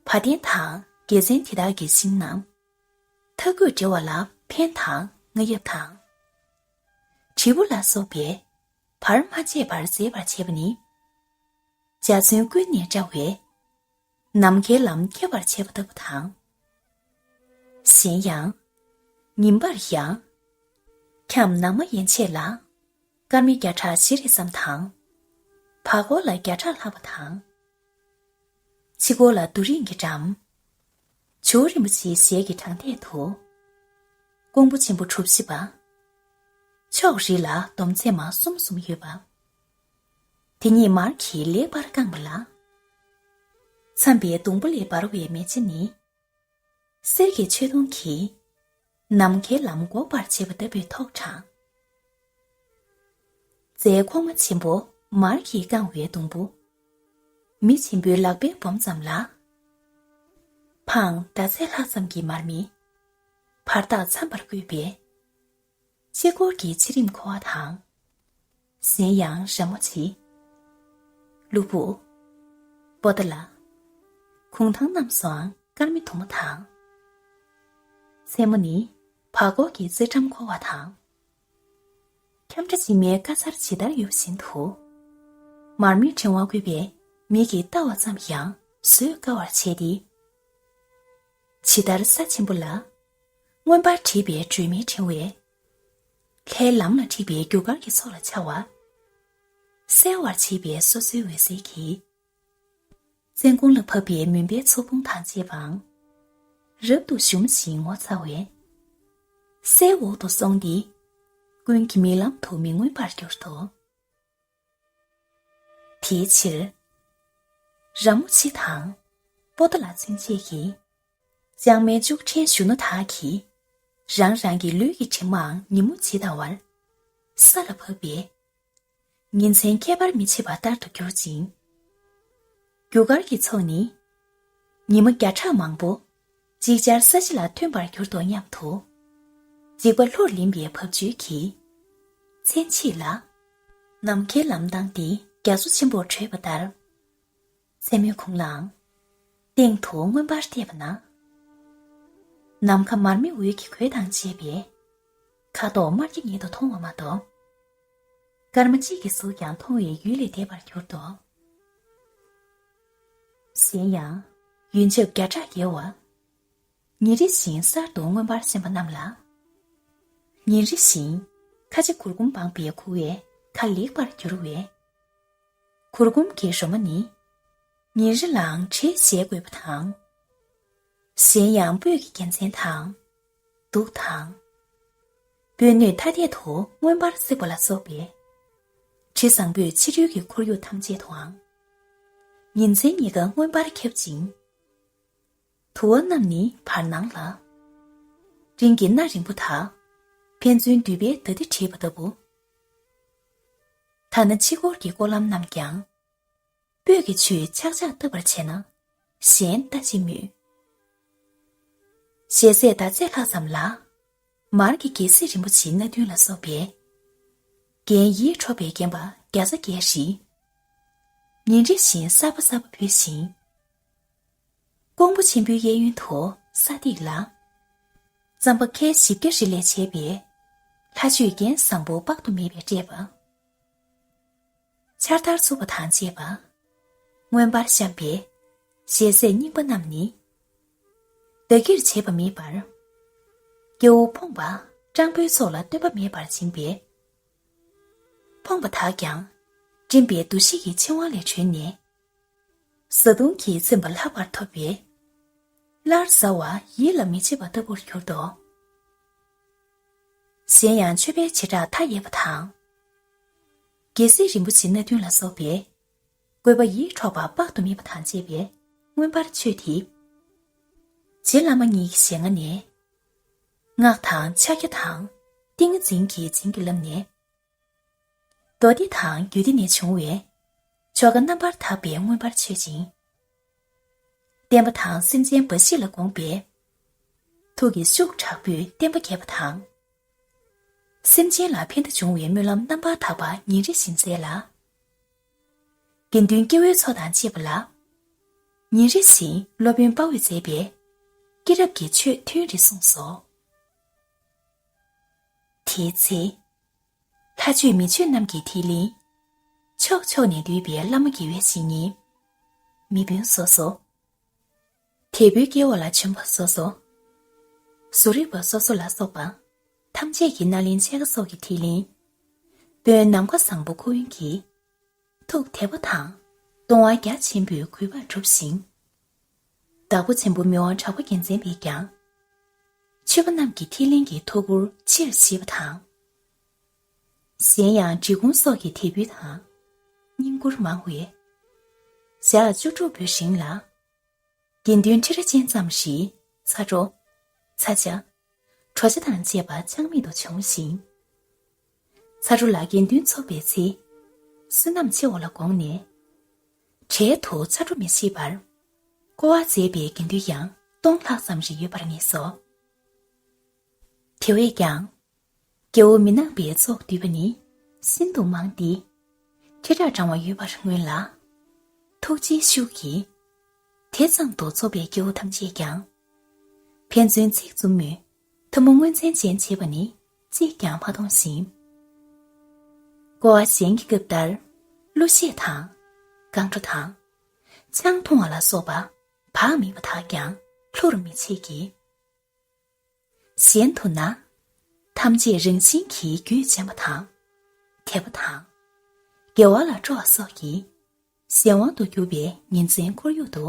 བ་དན་དང་རྒྱལ་མཚན་དེ་དག་གི་ཤིང་རྣམས། མཐའ་སྐུད་འབྲེལ་བ་ལ་འཕན་དང་རྔ་ཡབ་དང་། དྲིལ་བུ་ལ་སོགས་པའི་བར་མ་ཆད་པར་མཛེས་པར་བྱས་པ་ནི། འཇའ་ཚོན་ཀུན་ནས་བཀྲ་བའི་ནམ་མཁའི་ལམ་ཁྱབ་པར་བྱེད་པ་ལྟ་བུ་དང་། གཞན་ཡང་། ཉིན་པར་ཡང་། ཁྱམས་ནགས་མ་ཡན་ཆད་ལ། སྐར་མའི་བརྒྱ་ཕྲག་བཞི་རེ་ཙམ་དང་། བར་སྐོར་ལ་བརྒྱ་ཕྲག་ལྷག་པ་དང་། ཕྱི་སྐོར་ལ་རྡོ་རིང་གི་འགྲམ། ཇོ་བོ་རིན་པོ་ཆེའི་ཞལ་གྱི་དྲང་ཐད་དུ། ཀོང་བུ་ཆེན་པོ་གྲུ་བཞི་པ། ཕྱོགས་རིས་ལ་སྡོམ་ཚད་མ་གསུམ་གསུམ་ཡོད་པ། དེ་ཉིད་མར་གྱིས་ལེགས་པར་བཀང་བ་ལ། མཚམས་པའི་སྡོང་པོ་ལས་འབར་བའི་མེ་ལྕེ་ནི། གསེར་གྱི་མཆོད་སྡོང་གིས། ནམ་མཁའི་ལམ་འགོག་པར་བྱེད་པ་ལྟ་བུའི་ཐོག་དྲངས། རྫའི་ཁོག་མ་ཆེན་པོ་མར་གྱིས་བཀང་བའི་སྡོང་པོ། མི་ཆེན་པོའི་ལག་པའི་སྦོམ་ཙམ་ལ། འཕང་ཟླ་ཚེས་ལྷག་ཙམ་གྱི་མར་མེ། བར་ཐག་འཚམ་པར་བཀོད་པའི། ཕྱི་སྐོར་གྱི་ཕྱི་རིམ་འཁོར་བ་དང་། གཞན་ཡང་ར་མོ་ཆེ། ལུ་བུ། པོ་ཏ་ལ། གུང་ཐང་རྣམས་སུའང་སྐར་མའི་གདུང་མ་དང་། མཚན་མོ་ནི་བར་སྐོར་གྱི་རྩེ་འགྲམ་འཁོར་བ་དང་། ཁྱམས་ཁྲ་འཇིགས་མེད་དཀར་གསར་ཇི་ལྟར་ཡོད་བཞིན་དུ། མར་མེའི་ཕྲེང་བ་བཀོད་པས་མིག་གིས་ལྟ་བ་ཙམ་ཡང་བཟོད་དཀའ་བར་བྱས་ཏེ། ཇི་ལྟར་ས་ཆེན་པོ་ལ། མངོན་པར་བྲིས་པའི་སྒྲོན་མེའི་ཕྲེང་བས། ལྷའི་ལམ་ལ་ཁྲིད་པའི་རྒྱུ་སྐར་གྱི་ཚོགས་ལ་འཆར་བ། གསལ་བར་བྱེད་པའི་སོ་སོའི་འོད་ཟེར་གྱིས། བཙན་ཁུང་ལ་བབས་པའི་མུན་པའི་ཚོགས་ཕུང་དང་བཅས་པའང་། རབ་ཏུ་ཞུམ་ཞིང་ངོ་ཚ་བས། སའི་འོག་ཏུ་སོང་སྟེ། ཀུན་གྱི་རྨི་ལམ་དུ་མི་མངོན་པར་གྱུར་ཏོ། དེའི་ཕྱིར། ར་མོ་ཆེ་དང་། པོ་ཏ་ལ་ཚུན་ཆད་ཀྱི། ལྕང་མའི་ལྕུག་ཕྲན་གཞོན་ནུ་དག་གིས། རང་རང་གི་ལུས་ཀྱི་དྲི་མའང་ཉིན་མོ་ཇི་ལྟ་བར། ས་ལ་བབས་པས། ཉིན་མཚན་ཁྱད་པར་མི་བྱེད་པ་ལྟར་དུ་གྱུར་ཅིང་། རྒྱུ་སྐར་གྱི་ཚོགས་ནི། ཉི་མ་བརྒྱ་ཕྲག་མང་པོ། ཅིག་ཅར་ས་གཞི་ལ་ཐོན་པར་གྱུར་ཏོ་སྙམ་དུ། འཇིགས་པ་ལྷུར་ལེན་པའི་བབ་ཅོལ་གྱིས། མཚན་ཕྱེད་ལ། ནམ་མཁའི་ལམ་བཏང་སྟེ་རྒྱ་མཚོ་ཆེན་པོར་བྲོས་པ་ལྟར། མཚན་མོའི་གུང་ལའང་སྟེང་དུ་མངོན་པར་བལྟས་པ་ན། ནམ་མཁའ་མར་མེ་འོད་ཀྱི་གོས་དང་བཅས་པས་ཁ་དོག་དམར་སྐྱ་ཉིད་དུ་མཐོང་བ་མ་གཏོགས། སྐར་མ་གཅིག་གི་གཟུགས་ཀྱང་མཐོང་བའི་ཡུལ་ལས་འདས་པར་གྱུར་ཏོ། གཞན་ཡང་། ཡོན་ཆབ་བརྒྱ་ཕྲག་བརྒལ་བ། ཉིན་རེ་བཞིན་གསར་དུ་མངོན་པར་སེམས་པ་རྣམས་ལ། ཉིན་རེ་བཞིན་ཁ་ཆེ་གུར་གུམ་སྦངས་པའི་ཁུ་བས་ཁ་ལེགས་པར་བསྒྱུར་བས། གུར་གུམ་གྱི་རོ་མ་ནི། ཉིན་རེ་ལའང་བྲེ་བཞེས་དགོས་པ་དང་། གཞན་ཡང་སྤོས་ཀྱི་རྒྱལ་མཚན་དང་། གདུགས་དང་། སྤོས་སྣོད་ཐ་དད་དུ་མངོན་པར་གསེགས་པ་ལ་སོགས་པའི། དྲི་བཟང་པོས་ཕྱི་རོལ་གྱི་ཁོར་ཡུག་ཐམས་ཅད་དུའང་། ཉིན་མཚན་གཉིས་ཀ་མངོན་པར་ཁྱབ་ཅིང་། དུ་བ་རྣམས་ནི་བར་སྣང་ལ། སྤྲིན་གྱི་སྣ་རིང་པོ་དག་ཕན་ཚུན་འདུས་པའི་ད་ལྟེ་བྲིས་པ་ལྟ་བུ། ཐ་ན་ཕྱི་སྐོར་གྱི་སྐོར་ལམ་རྣམས་ཀྱང་། སྤོས་ཀྱི་ཆུས་ཆག་ཆག་བཏབ་པར་བྱས་ན་གཞན་ལྟ་ཅི་སྨོས། ཞལ་ཟས་ཟླ་ཚེས་ལྷག་ཙམ་ལ། མར་གྱི་རྒྱལ་སྲིད་རིན་པོ་ཆེའི་སྣ་བདུན་ལ་སོགས་པའི། རྒྱན་ཡིད་འཕྲོག་པས་བརྒྱན་པ་བརྒྱ་རྩ་བརྒྱད་བྲིས། ཉིན་རེ་བཞིན་གསར་པ་གསར་པ་ཕུལ་ཞིང་། ཀོང་པོ་ཆེན་པོའི་གཡས་གཡོན་དུ་ས་སྟེགས་ལ། རྩམ་པ་ཁལ་བཞི་བརྒྱ་རེ་ལས་བྱས་པའི། ལྷ་མཆོད་རྒྱན་བཟང་པོ་དཔག་ཏུ་མེད་པས་སྤྲས་པ། ཕྱར་དར་བཙུགས་པ་དང་བཅས་པ། མངོན་པར་བཤམས་པའི། ཞལ་ཟས་རྙིང་པ་རྣམས་ནི། བདག་གིར་བྱེད་པ་མེད་པར། སྐྱེ་བོ་ཕོངས་པ་སྤྲང་པོའི་ཚོགས་ལ་སྟོན་པ་མེད་པར་སྦྱིན་པས། ཕོངས་པ་དག་ཀྱང་། སྤྲིན་པའི་འདུ་ཤེས་ཀྱི་འཆིང་བ་ལས་གྲོལ་ནས། བཟའ་བཏུང་གིས་ཚིམ་པ་ལྷག་པར་ཐོབ་པས། སླར་ཟ་བ་ཡིད་ལ་མི་བྱེད་པ་ལྟ་བུར་གྱུར་ཏོ། གཞན་ཡང་མཆོད་པའི་བྱེ་བྲག་མཐའ་ཡས་པ་དང་། རྒྱལ་སྲིད་རིན་པོ་ཆེ་སྣ་བདུན་ལ་སོགས་པའི། བཀོད་པ་ཡིད་འཕྲོག་པ་དཔག་ཏུ་མེད་པ་དང་བཅས་པས་མངོན་པར་མཆོད་དེ། རྗེ་བླ་མ་ཉིད་ཀྱི་ཞལ་སྔ་ནས། སྔགས་དང་ཕྱག་རྒྱ་དང་། ཏིང་ངེ་འཛིན་གྱིས་བྱིན་གྱིས་བརླབས་ནས། མདོ་སྡེ་དང་རྒྱུད་སྡེ་ནས་བྱུང་བའི། ཆོ་ག་རྣམ་པར་དག་པས་མངོན་པར་མཆོད་ཅིང་། བསྟན་པ་དང་སེམས་ཅན་འབའ་ཞིག་ལ་དགོངས་པའི། ཐུགས་ཀྱི་ཤུགས་དྲག་པོས་བསྟན་པ་རྒྱས་པ་དང་། སེམས་ཅན་ལ་ཕན་བདེ་འབྱུང་བའི་སྨོན་ལམ་རྣམ་པར་དག་པ་ཉིན་རེ་བཞིན་མཛད་ལ། དགེ་འདུན་སྐྱེ་བོའི་ཚོགས་དང་བཅས་པ་ལ། ཉིན་རེ་བཞིན་སློབ་དཔོན་དཔའ་བོས་མཛད་པའི། སྐྱེས་རབས་ཀྱི་ཆོས་ཐུན་རེ་གསུངས་སོ། དེའི་ཚེ། ལྷ་མཆོད་མི་མཆོད་རྣམས་ཀྱི་ཐིག་ལེ། ཕྱོགས་ཕྱོགས་ནས་འདུས་པའི་བླ་མ་དགེ་བའི་བཤེས་གཉེན། མི་དཔོན་སོ་སོ། དད་པའི་སྐྱེ་བོ་ལ་བྱོན་པ་སོ་སོ། བཟོ་རིག་པ་སོ་སོ་ལ་སོགས་པ། ཐམས་ཅད་ཀྱི་སྣ་ལེན་ཕྱེད་ཀ་སོགས་ཀྱི་ཐིག་ལེ། དཔོན་ནམ་མཁའ་བཟང་པོ་ཁོ་ཡོན་གྱིས། ཐུགས་དད་པ་དང་། གཏོང་བ་རྒྱ་ཆེན་པོས་གུས་པར་བསྒྲུབས་ཤིང་། བདག་པོ་ཆེན་པོ་མི་དབང་གྲགས་པ་རྒྱལ་མཚན་པས་ཀྱང་། མཆོད་པ་རྣམས་ཀྱི་ཐིག་ལེ་གི་ཐུགས་ཁུར་ཆེར་བཞེས་པ་དང་། གཞན་ཡང་འབྲི་གུང་སོགས་ཀྱི་དད་འབུལ་དང་། བསྙེན་བཀུར་མང་བས། ཞག་བཅུ་དྲུག་པོའི་རིང་ལ། དགེ་འདུན་ཁྲི་ར་ཅན་ཙམ་ཞིག་ཚ་གྲོ། ཚྭ་ཇ། གྲོ་ཇ་དང་བཅས་པ་ཆག་མེད་དུ་བྱུང་ཞིང་། ཚ་གྲོ་ལ་དགེ་འདུན་ཚོགས་པའི་ཚེ། བསོད་ནམས་ཆེ་བ་ལ་དགོངས་ནས། གྲལ་དུ་ཚ་གྲོ་མི་བྱེད་པར། བསྐོར་བ་མཛད་པའི་དགེ་འདུན་ཡང་སྟོང་ལྷག་ཙམ་ཞིག་ཡོད་པར་ངེས་སོ། དེ་བས་ཀྱང་། རྒྱལ་བོ་མི་ནག་པའི་ཚོགས་བསྡུས་པ་ནི། ཤིན་ཏུ་མང་སྟེ། ཁྲི་ཕྲག་བགྲང་བ་ཡོད་པར་མངོན་ལ། ཐུགས་རྗེའི་ཤུགས་ཀྱིས། དེ་ཙམ་དུ་ཚོགས་པའི་སྐྱེ་བོ་ཐམས་ཅད་ཀྱང་། ཕན་ཚུན་ཚིག་རྩུབ་མོས། ཐལ་མོ་སྔོན་ཚན་ཅན་བྱེད་པ་ནི། གཅིག་ཀྱང་མ་མཐོང་ཞིང་། བསྐོར་བ་གཞན་གྱི་སྐབས་ལྟར། གླུ་གཞས་དང་། རྐང་བྲོ་དང་། ཆང་འཐུང་བ་ལ་སོགས་པ། བག་མེད་པ་དག་ཀྱང་། བསླུར་མི་བྱེད་ཀྱི། གཞན་དུ་ན། ཐམས་ཅད་རང་བཞིན་གྱིས་རྒྱུད་འབྱམས་པ་དང་། དད་པ་དང་། དགེ་བ་ལ་སྤྲོ་བ་སོགས་ཀྱིས། གཞན་དབང་དུ་གྱུར་པའི་ཉིན་མཚན་ཁོར་ཡུག་ཏུ།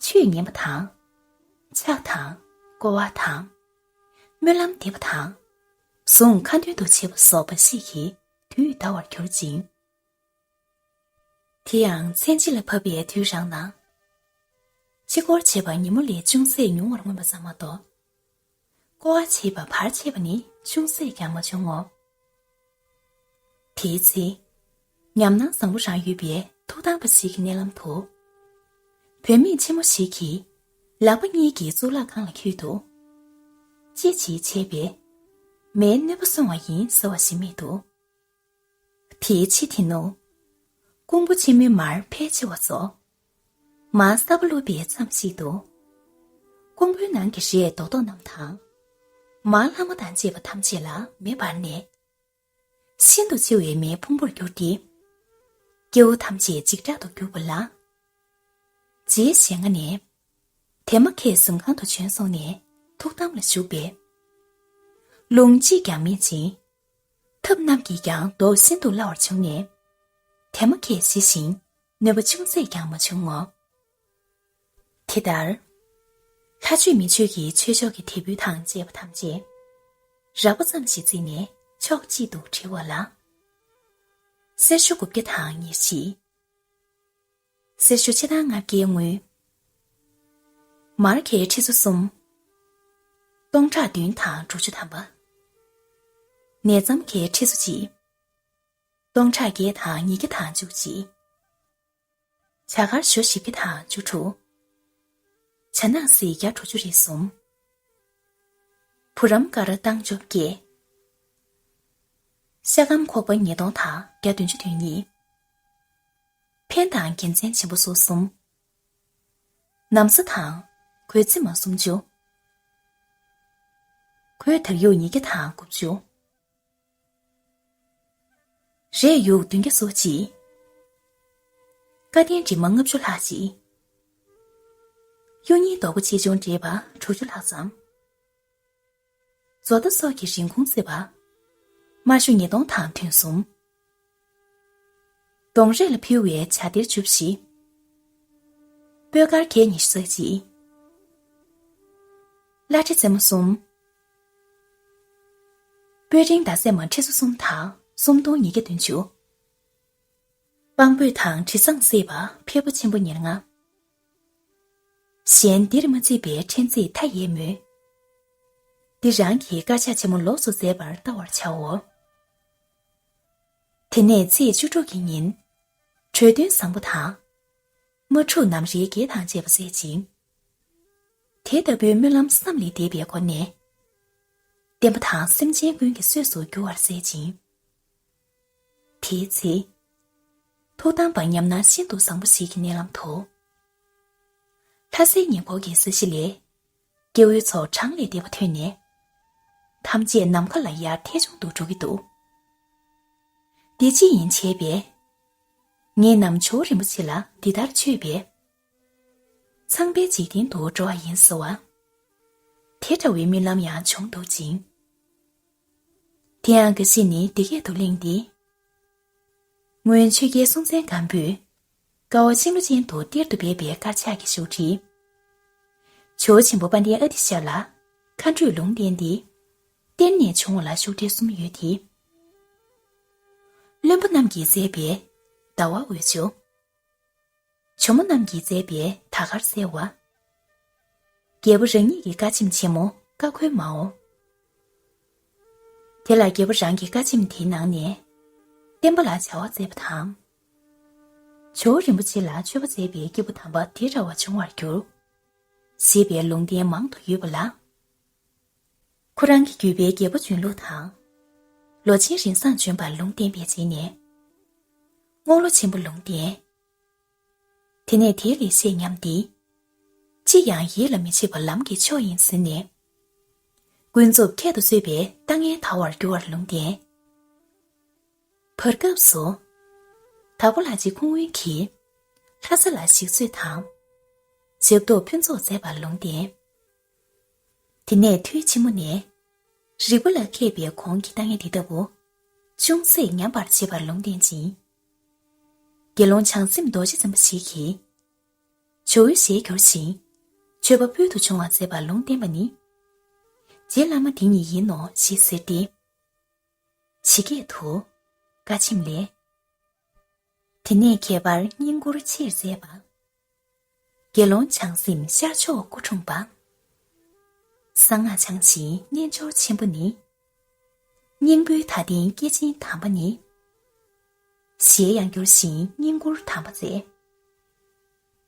ཆོས་ཉན་པ་དང་། ཕྱག་དང་། བསྐོར་བ་དང་། སྨོན་ལམ་འདེབས་པ་དང་། གཟུངས་ཁ་འདོན་དུ་བྱེད་པ་སོགས་འབའ་ཞིག་གིས་དུས་འདའ་བར་གྱུར་ཅིང་། དེ་ཡང་མཚན་ཕྱེད་ལ་བབས་པའི་དུས་རང་ན། ཕྱི་སྐོར་བྱེད་པ་ཉིན་མོ་ལས་ཅུང་ཟད་ཉུང་བར་མངོན་པ་ཙམ་མ་གཏོགས། བསྐོར་བ་བྱེད་པ་བར་ཆད་པ་ནི་ཅུང་ཟད་ཀྱང་མ་བྱུང་ངོ་། དེའི་ཚེ། ཉམས་སྣང་བཟང་པོ་རང་ཡོད་པའི་ཐུགས་དམ་པ་ཞིག་གི་མནལ་ལམ་དུ། བུད་མེད་ཆེན་མོ་ཞིག་གིས་ལག་པ་གཉིས་ཀྱིས་གཙུག་ལག་ཁང་ལ་འཁྱུད་དོ། ཅི་ཞིག་བྱས་པས། མེའི་གནོད་པ་སྲུང་བ་ཡིན་ཟེར་བ་ཞིག་རྨིས་འདུག་དེའི་ཕྱི་དེ་ནུབ། ཀོང་པོ་ཆེན་མོའི་མར་ཕལ་ཆེ་བ་ཚོ། མར་ས་པ་བླུགས་པའི་མཚམས་ཤིག་ཏུ། ཀོང་པོའི་ནང་གི་རས་རྡོག་རྡོག་རྣམས་དང་། མར་ལྷག་མ་དང་བཅས་པ་ཐམས་ཅད་ལ་མེ་འབར་ནས། ཤིན་ཏུ་ལྕི་བའི་མེའི་ཕུང་པོར་གྱུར་ཏེ། སྐྱེ་བོ་ཐམས་ཅད་འཇིགས་སྐྲག་ཏུ་གྱུར་པ་ལ། རྗེའི་ཞལ་སྔ་ནས། དེ་མ་ཁས་གཟིམ་ཁང་དུ་བྱོན་སོང་ནས་ཐུགས་དམ་ལ་བཞུགས་པས། རླུང་གཅིག་ཀྱང་མེད་ཅིང་། ཐབ་རྣམས་ཀྱིས་ཀྱང་རྡོ་ཤིན་ཏུ་སླ་བར་བྱུང་ནས། དེ་མ་ཁས་ཞི་ཞིང་གནོད་པ་ཅུང་ཟད་ཀྱང་མ་བྱུང་ངོ་། དེ་ལྟར། ལྷ་ཆོས་མི་ཆོས་ཀྱི་ཆོས་ཕྱོགས་ཀྱི་དད་འབུལ་དང་བཅས་པ་ཐམས་ཅད། རགས་པ་ཙམ་ཞིག་བརྩིས་ནས་ཕྱོགས་གཅིག་ཏུ་དྲིལ་བ་ལ། གསེར་ཞོ་དགུ་བརྒྱ་དང་ཉེར་བཞི། གསེར་ཞོ་ཕྱེད་དང་ལྔ་བརྒྱའི་དངུལ། མར་ཁལ་ཁྲི་ཚོ་གསུམ། སྟོང་ཕྲག་བདུན་དང་དྲུག་ཅུ་ཐམ་པ། ནས་ཙམ་ཁལ་ཁྲི་ཚོ་གཅིག། སྟོང་ཕྲག་བརྒྱད་དང་ཉིས་བརྒྱ་དང་བཅུ་གཅིག། བྱ་དཀར་ཞོ་བཞི་བརྒྱ་དང་བཅུ་དྲུག། བྱ་ནག་སེར་བརྒྱ་དྲུག་ཅུ་རེ་གསུམ། བུ་རམ་དཀར་སྟེང་བཅོ་བརྒྱད། ཤ་སྐམ་ཁོག་པ་ཉིས་སྟོང་དང་བརྒྱ་བདུན་ཅུ་དོན་གཉིས། འཕན་དང་རྒྱལ་མཚན་ཆེན་པོ་སོ་གསུམ། ན་བཟའ་དང་གོས་རྩེ་མ་སུམ་ཅུ། གོས་དར་ཡུག་ཉིས་བརྒྱ་དང་དགུ་བཅུ། རས་ཡུག་བདུན་བརྒྱ་སོ་གཅིག། སྐ་ལྡེང་དྲི་མ་ལྔ་བཅུ་ལྷག་ཅིག། གཡུ་རྙིང་རྡོག་པོ་ཆེ་ཆུང་འདྲེས་པ་དྲུག་ཅུ་ལྷག་ཙམ། བཟོ་ལྟ་སོགས་ཀྱི་རིན་གོང་བརྩི་བ། དམར་ཤོག་ཉིས་སྟོང་དང་དོན་གསུམ། གདོང་རས་ལ་ཕུལ་བའི་བྱ་སྡེར་བཅུ་བཞི། སྤོས་དཀར་ཁལ་ཉི་ཤུ་རྩ་གཅིག། བླ་བྲེ་རྩེ་མོ་གསུམ། སྤོས་རིང་ཟླ་ཚེས་མ་ཁྲི་ཚོ་གསུམ་དང་སུམ་སྟོང་ཉིས་བརྒྱ་བདུན་ཅུ། སྤང་སྤོས་དང་དྲི་བཟང་བསྲེས་པ་ཕལ་པ་ཆེན་པོ་ཉེར་ལྔ། གཞན་འདིར་མ་བརྩིས་པའི་ཕྲན་ཚེགས་མཐའ་ཡས་མོད། འདི་རང་གི་དཀར་ཆག་ཆེན་མོ་ལོགས་སུ་མཛད་པར་བལྟ་བར་བྱའོ། དེ་ནས་ཚེས་བཅུ་དྲུག་གི་ཉིན། གྲོས་སྟོན་བཟང་པོ་དང་། དམག་འཁྲུག་རྣམས་རིའི་གེགས་དང་བཅས་པ་བསལ་ཅིང་། དེ་ལྟ་བུའི་སྨོན་ལམ་བསམ་ལས་འདས་པའི་སྒོ་ནས། བསྟན་པ་དང་སེམས་ཅན་ཀུན་གྱི་གསོས་སུ་འགྱུར་བར་མཛད་ཅིང་། དེའི་ཚེ། ཐུགས་དམ་པ་ཉམས་སྣང་ཤིན་ཏུ་བཟང་པོ་ཞིག་གི་མནལ་ལམ་དུ། ལྷ་སའི་ཉེ་འཁོར་གྱི་ས་གཞི་ལས། སྐྱེ་བོའི་ཚོགས་གྲངས་ལས་འདས་པ་ཐོན་ནས། ཐམས་ཅད་ནམ་མཁའ་ལ་ཡར་ཐལ་བྱུང་དུ་འགྲོ་གི་འདུག། འདི་ཅི་ཡིན་བྱས་པས། ངེད་རྣམས་ཇོ་བོ་རིན་པོ་ཆེ་ལ་འདི་ལྟར་མཆོད་པས། ཚངས་པའི་འཇིག་རྟེན་དུ་འགྲོ་བ་ཡིན་ཟེར་བ། དེ་འདྲ་བའི་རྨི་ལམ་ཡང་བྱུང་འདུག་ཅིང་། དེ་ཡང་འགའ་ཞིག་ནི་འདི་སྐད་དུ་གླེང་སྟེ། སྔོན་ཆོས་རྒྱལ་སྲོང་བཙན་སྒམ་པོས། དཀའ་བ་གཤིན་རླབས་ཅན་དུ་གཏེར་དུ་སྦས་པའི་དཀར་ཆག་གི་བཞུགས་ཁྲི། ཇོ་བོ་ཆེན་པོ་དཔལ་ལྡན་ཨ་ཏི་ཤ་ལ་མཁའ་འགྲོས་ལུང་བསྟན་ཏེ། གཏེར་ནས་བྱུང་བ་ལ་བཞུགས་ཁྲི་གསུམ་ཡོད་དེ། བློན་པོ་རྣམས་ཀྱིས་མཛད་པའི་ཟླ་བ་འོད་ཆུ། ཇོ་མོ་རྣམས་ཀྱིས་མཛད་པའི་དར་དཀར་གསལ་བ། རྒྱལ་པོ་རང་ཉིད་ཀྱི་བཀའ་ཆེམས་ཆེན་མོ་ཀ་ཁོལ་མའོ། དེ་ལ་རྒྱལ་པོ་རང་གི་བཀའ་ཆེམས་དེའི་ནང་ནས། བསྟན་པ་ལ་བྱ་བ་མཛད་པ་དང་། ཇོ་བོ་རིན་པོ་ཆེ་ལ་མཆོད་པ་མཛད་པའི་སྐྱེས་བུ་དམ་པ་དེ་འདྲ་བ་འབྱུང་བར་འགྱུར། ཞེས་པའི་ལུང་བསྟན་མང་དུ་ཡོད་པ་ལ། ཁོ་རང་གི་བརྒྱུད་པའི་རྒྱལ་པོ་འབྱོན་ལུགས་དང་། ལོ་ཆེན་རིན་བཟང་བྱོན་པར་ལུང་བསྟན་པའི་རྗེས་ནས། རྔོག་ལོ་ཆེན་པོ་ལུང་བསྟན། དེ་ནས་དེའི་ལེགས་བཤད་ཉམས་ཏེ། ཅི་ཡང་ཡིད་ལ་མི་བྱེད་པ་ལམ་གྱི་མཆོག་ཡིན་ཟེར་ནས། ཀུན་རྫོབ་ཁྱད་དུ་གསོད་པའི་ལྟ་ངན་དར་བར་འགྱུར་བར་ལུང་བསྟན། བར་སྐབས་སུ། དྭགས་པོ་ལྷ་རྗེ་ཁུངས་དབོན་གྱིས། ལྷ་ས་ལ་ཞིག་གསོས་དང་། ཞབས་ཏོག་ཕུན་ཚོགས་མཛད་པར་ལུང་བསྟན། དེ་ནས་ཐུའི་ཕྱི་མོ་ནས། རིག་པ་ལ་མཁས་པའི་གོང་གི་ལྟ་ངན་འདི་ལྟ་བུ། ཅུང་ཟད་ཉམས་པར་བྱེད་པར་ལུང་བསྟན་ཅིང་། དགེ་སློང་བྱང་སེམས་རྡོ་རྗེ་འཛིན་པ་ཞིག་གིས། ཇོ་བོའི་ཞལ་བསྒྱུར་ཞིང་། མཆོད་པ་ཕུལ་དུ་བྱུང་བ་མཛད་པར་ལུང་བསྟན་པ་ནི། རྗེ་བླ་མ་འདི་ཉིད་ཡིན་ནོ་ཞེས་ཟེར་ཏེ། ཇི་སྐད་དུ། བཀའ་ཆེམས་ལས། དེ་ནས་ཁྱད་པར་བསྙེན་བཀུར་ཆེར་མཛད་པ། དགེ་སློང་བྱང་སེམས་ཤར་ཕྱོགས་སྐུ་འཁྲུངས་པ། གསང་སྔགས་འཆང་ཞིང་རྣལ་འབྱོར་ཆེན་པོ་ནི། སྙིང་པོའི་མཐའ་རྟེན་སྐྱེས་ཆེན་དམ་པ་ནི། ཞལ་ཡང་བསྒྱུར་ཞིང་བསྙེན་བཀུར་དམ་པ་མཛད།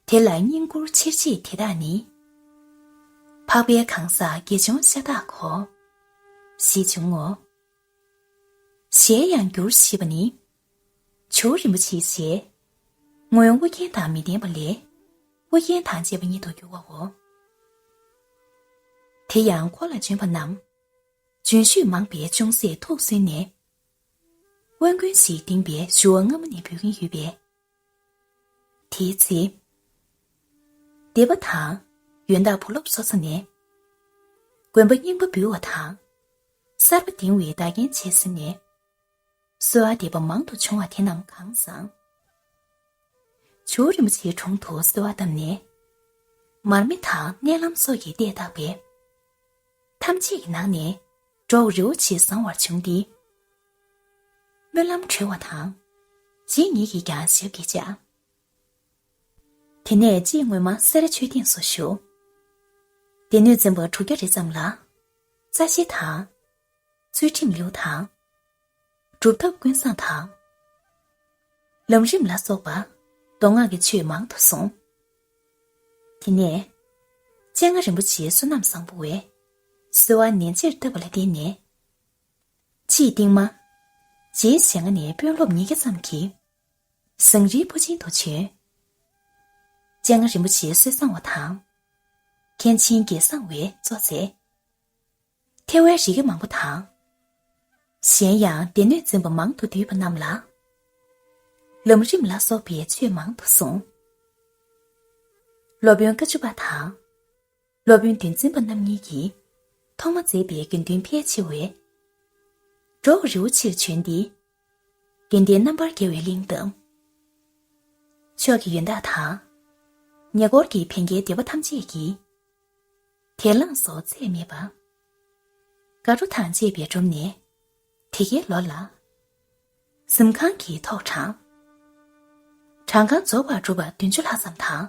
དེ་ལ་བསྙེན་བཀུར་ཆེར་བྱེད་དེ་དག་ནི། འཕགས་པའི་གང་ཟག་དགེ་སྦྱོང་ཤ་སྟག་གོ། ཞེས་འབྱུང་ངོ་། ཞལ་ཡང་བསྒྱུར་ཞེས་པ་ནི། ཇོ་བོ་རིན་པོ་ཆེའི་ཞལ། སྔོན་ཨུ་རྒྱན་དང་མི་ལྡན་པ་ལས། ཨུ་རྒྱན་དང་བཅས་པ་ཉིད་དུ་གྱུར་བའོ། དེ་ཡང་འཁོར་ལ་བྱོན་པ་རྣམས། བྱོན་ཤུལ་མང་པོས་ཅུང་ཟད་ཐུགས་སུན་ནས། དབོན་དཀོན་ཞེས་བསྟན་པའི་ཞུ་བ་སྔ་མོ་ནས་འབུལ་གྱིན་ཡོད་པས། དེའི་ཚེ། སྡེ་པ་དང་ཡོན་བདག་བུ་སློབ་སོ་སོ་ནས། དགོན་པ་རྙིང་པ་འབུལ་བ་དང་། གསར་པ་འདིང་བའི་བདག་རྐྱེན་བྱས་ཟིན་ནས། གསོལ་བ་འདེབས་པ་མང་དུ་བྱུང་བ་དེ་རྣམས་གང་བཟང་། ཇོ་བོ་རིན་པོ་ཆེའི་དྲུང་དུ་གསོལ་བ་བཏབ་ནས། མར་མེ་དང་མནལ་ལམ་སོགས་ཀྱིས་བལྟས་བརྟགས་པས། ཐམས་ཅད་ཀྱི་ནང་ནས་གྲོགས་རི་བོ་ཆེ་བཟང་བར་བྱུང་སྟེ། སྨོན་ལམ་གྲོལ་བ་དང་། རྗེ་ཉིད་ཀྱིས་ཀྱང་ཞབས་ཀྱིས་བཅགས། དེ་ནས་རྗེ་སྔོན་མ་སེ་ར་ཆོས་སྡིངས་སུ་བཞུགས། སྡེ་སྣོད་འཛིན་པ་དྲུག་བརྒྱ་རེ་ཙམ་ལ། རྩ་ཤེ་དང་། ཚུལ་ཁྲིམས་ལེའུ་དང་། སྒྲུབ་ཐབས་ཀུན་བཟང་དང་། ལམ་རིམ་ལ་སོགས་པ་མདོ་སྔགས་ཀྱི་ཆོས་མང་དུ་གསུངས། དེ་ནས་སྤྱན་སྔ་རིན་པོ་ཆེའི་བསོད་ནམས་བཟང་པོ་བས་གསོལ་བ་ནན་ཆེར་བཏབ་པ་ལ་བརྟེན་ནས། ཕྱིས་སྟིང་མ་རྗེའི་ཞལ་སྔ་ནས་དཔོན་སློབ་ཉིས་བརྒྱ་ཙམ་གྱིས་ཟངས་རིའི་ཕོ་ཆེན་དུ་བྱོན། སྤྱན་སྔ་རིན་པོ་ཆེའི་སྲོལ་བཟང་བ་དང་། མཁན་ཆེན་དགེ་བཟང་བས་གཙོ་མཛད། ཐེ་བའི་རི་རྒྱ་མང་པོ་དང་། གཞན་ཡང་སྡེ་སྣོད་འཛིན་པ་མང་དུ་འདུས་པ་རྣམས་ལ། ལམ་རིམ་ལ་སོགས་པའི་ཆོས་མང་དུ་གསུངས། སློབ་དཔོན་དཀའ་བཅུ་པ་དང་། སློབ་དཔོན་འདུལ་འཛིན་པ་རྣམ་གཉིས་ཀྱིས་ཐོག་མ་མཛད་པའི་དགེ་འདུན་ཕལ་ཆེ་བས། འབྲོག་རི་བོ་ཆེར་བྱོན་ཏེ། དགེ་ལྡན་རྣམ་པར་རྒྱལ་བའི་གླིང་དང་། ཕྱོགས་ཀྱི་ཡོན་བདག་དང་། ཉེ་འཁོར་གྱི་བན་རྒྱའི་སྡེ་པ་ཐམས་ཅད་ཀྱིས། དེ་བླངས་སོགས་ཚད་མེད་པ། དགའ་སྤྲོ་དང་བཅས་པའི་སྒྲུབ་ནས། དེ་གའི་ལོ་ལ། གཟིམ་ཁང་གི་ཐོག་དྲངས། བྲང་ཁང་རྫོགས་པར་གྲུབ་པ་བདུན་ཅུ་ལྷག་ཙམ་དང་།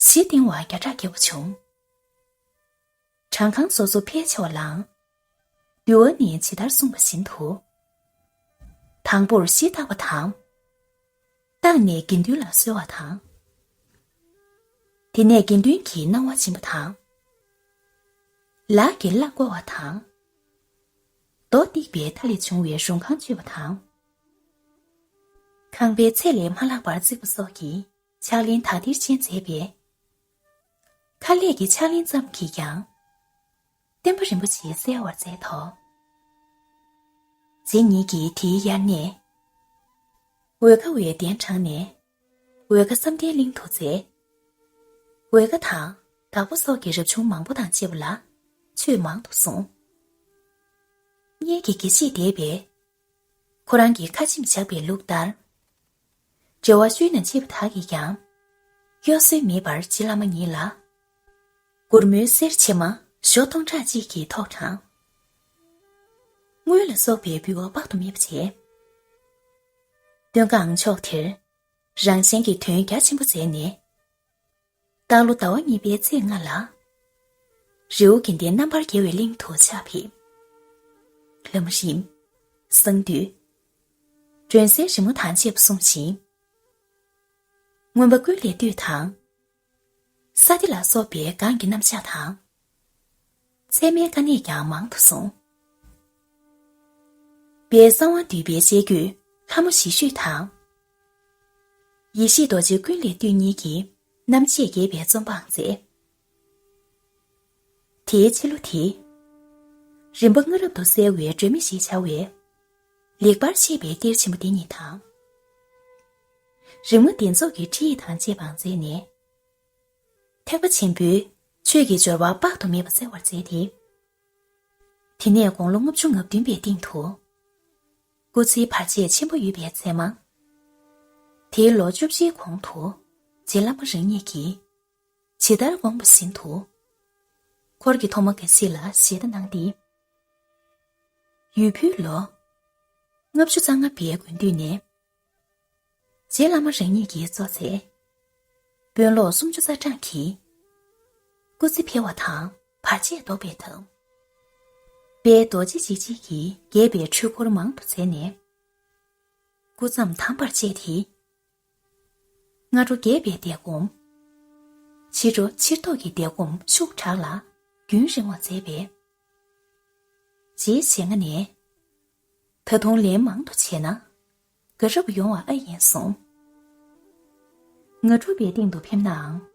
གཞི་བཏིང་བ་བརྒྱ་ཕྲག་བརྒལ་བ་བྱུང་། བྲང་ཁང་སོ་སོ་ཕལ་ཆེ་བ་ལའང་། འདུལ་བ་ནས་ཇི་ལྟར་གསུངས་པ་བཞིན་དུ། དང་པོར་གཞི་བཏགས་པ་དང་། བཏགས་ནས་དགེ་འདུན་ལ་གསོལ་བ་དང་། དེ་ནས་དགེ་འདུན་གྱིས་གནང་བ་སྦྱིན་པ་དང་། ལག་གིས་བླ་བསྐོར་བ་དང་། རྡོ་བཏེགས་པའི་མཐའ་ལས་བྱུང་བའི་རུང་ཁང་གཅོད་པ་དང་། ཁང་པའི་ཚད་ལས་མ་ལྷག་པར་བརྩིགས་པ་སོགས་ཀྱི་ཕྱག་ལེན་དག་ཐེར་ཅན་མཛད་པས། ཁ་ལས་ཀྱི་ཕྱག་ལེན་ཙམ་གྱིས་ཀྱང་། བསྟན་པ་རིན་པོ་ཆེ་གསལ་བར་མཛད་དོ། རྗེ་ཉིད་ཀྱིས་དེའི་དབྱར་གནས། འོལ་ཁ་བའི་གདན་དྲངས་ནས། འོལ་ཁ་བསམ་གཏན་གླིང་དུ་མཛད། འོལ་ཁ་དང་དྭགས་པོ་སོགས་ཀྱི་རབ་བྱུང་མང་པོ་དང་བཅས་པ་ལ་ཆོས་མང་དུ་གསུངས། སྔོན་གྱི་དགེ་བཤེས་འདས་པས། ཁོ་རང་གི་ཁ་ཆེམས་བཞག་པའི་ལུགས་ལྟར། འབྲེལ་བ་ཤུལ་ནས་མཆིས་པ་དག་གིས་ཀྱང་། གཡོ་ཟོལ་མེད་པར་རྗེ་བླ་མ་ཉིད་ལ། སྒོར་མོའི་གསེར་ཕྱེ་མ་ཞོ་སྟོང་ཕྲག་གཅིག་གིས་ཐོག་དྲངས། དངུལ་ལ་སོགས་པའི་འབུལ་བ་དཔག་ཏུ་མེད་པ་བྱས། སྟོན་ཀའང་ཕྱོགས་དེར་རང་གཞན་གྱི་དོན་རྒྱ་ཆེན་པོ་མཛད་ནས། སྟག་ལོ་ཟླ་བ་གཉིས་པའི་ཚེས་ལྔ་ལ། རི་བོ་དགེ་ལྡན་རྣམ་པར་རྒྱལ་བའི་གླིང་དུ་ཕྱག་ཕེབས། ལམ་རིམ། གསང་འདུས། སྒྲོན་གསལ་རི་མོ་དང་བཅས་པ་གསུངས་ཤིང་། མངོན་པ་ཀུན་ལས་བཏུས་དང་། ས་སྡེ་ལ་སོགས་པའི་གང་གི་རྣམ་གཞག་དང་། ཚད་མའི་དཀའ་གནད་ཀྱང་མང་དུ་གསུངས། དཔལ་གསང་བ་འདུས་པའི་བཤད་རྒྱུད་ལྷ་མོ་ཞིག་ཤོས་དང་། ཡེ་ཤེས་རྡོ་རྗེ་ཀུན་ལས་བཏུས་གཉིས་ཀྱི་རྣམ་བཅད་རྒྱས་པའི་རྩོམ་པའང་མཛད། དེའི་ཕྱི་ལོ་དེ། རིམ་པ་སྔ་རབས་ཏུ་གསལ་བའི་སྒྲོན་མེ་ཞེས་བྱ་བའི། ལེགས་པར་བཤད་པའི་གཏེར་ཆེན་པོ་འདི་ཉིད་དང་། རིམ་ལྔ་གདན་རྫོགས་ཀྱི་ཁྲིད་ཡིག་དང་བཅས་པའང་མཛད་ནས། ཐེག་པ་ཆེན་པོའི་ཆོས་ཀྱི་སྦྱོར་བ་དཔག་ཏུ་མེད་པ་སྩལ་བར་མཛད་དེ། དེ་ནས་དགུང་ལོ་ལྔ་བཅུ་ང་བདུན་པའི་སྟེང་དུ། སྐུ་ཚེའི་བར་ཆད་ཆེན་པོ་ཡོད་པའི་མཚན་མ། དེའི་ལོ་བཅུ་བཞིའི་གོང་དུ་རྗེ་བླ་མ་རང་ཉིད་ཀྱིས་ཇི་ལྟར་དགོངས་པ་བཞིན་དུ། འཁོར་གྱི་ཐོག་མ་འགའ་ཞིག་ལ་ཞལ་ཏ་གནང་སྟེ། ཡུལ་ཕུལ་ལོ། ལྔ་བཅུ་རྩ་ལྔ་པའི་དགུན་དུས་ནས། རྗེ་བླ་མ་རང་ཉིད་ཀྱིས་གཙོ་མཛད། དཔོན་སློབ་སུམ་ཅུ་རྩ་གྲངས་ཀྱིས། སྐུ་ཚེ་འཕེལ་བ་དང་བར་ཆད་བཟློག་པའི་ཐབས། དཔལ་རྡོ་རྗེ་འཇིགས་བྱེད་ཀྱིས་རྒྱས་པའི་འཁྲུལ་འཁོར་མང་དུ་མཛད་ནས། སྐུ་མཚམས་དམ་པར་བཅད་དེ། སྔ་དྲོ་རྒྱས་པའི་བཟླས་སྒོམ། ཕྱི་དྲོ་ཕྱིར་བཟློག་གི་བཟླས་སྒོམ་ཤུགས་དྲག་ལ་རྒྱུན་རིང་བ་མཛད་པས། རྗེའི་ཞལ་སྔ་ནས། ད་དུང་ལན་མང་དུ་བྱས་ན། དགའ་རབ་ཡོང་བ་ཨེ་ཡིན་གསུངས། སྔ་དྲོ་པའི་སྟེང་དུ་ཕེབས་ནའང་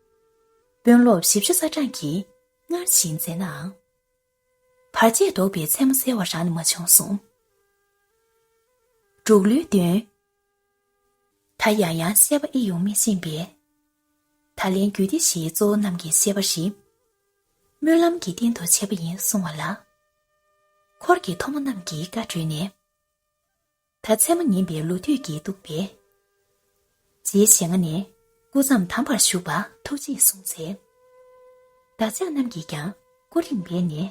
དཔོན་སློབ་བཞི་བཅུ་རྩ་གྲངས་ཀྱིས་སྔར་བཞིན་མཛད་ནའང་། བར་ཆད་བཟློག་པའི་མཚན་མོ་གསལ་བ་རང་ནས་མ་བྱུང་གསུངས། འབྲུག་ལོའི་བདུན། ད་ཡང་ཡང་བཤད་པ་ཨེ་ཡོང་མི་ཤེས་པས། ད་ལན་རྒྱུད་སྡེ་བཞིའི་གཙོ་བོ་རྣམས་ཀྱི་བཤད་པ་རེད། སྨོན་ལམ་གྱི་རྟེན་དུ་བྱས་པ་ཡིན་གསུང་བ་ལ། འཁོར་གྱི་ཐོག་མ་རྣམས་ཀྱིས་བཀའ་གྲོལ་ནས། ད་མཚན་མོ་ཉིན་པའི་ལོ་དུས་ཀྱིས་གཏུགས་པས། རྗེའི་ཞལ་སྔ་ནས་སྐུ་མཚམས་དམ་པར་བཞུགས་པ་ཐུགས་རྗེས་བཟུང་ཚེ། བདག་ཅག་རྣམས་ཀྱིས་ཀྱང་སྐུ་རིམ་འབད་ནས་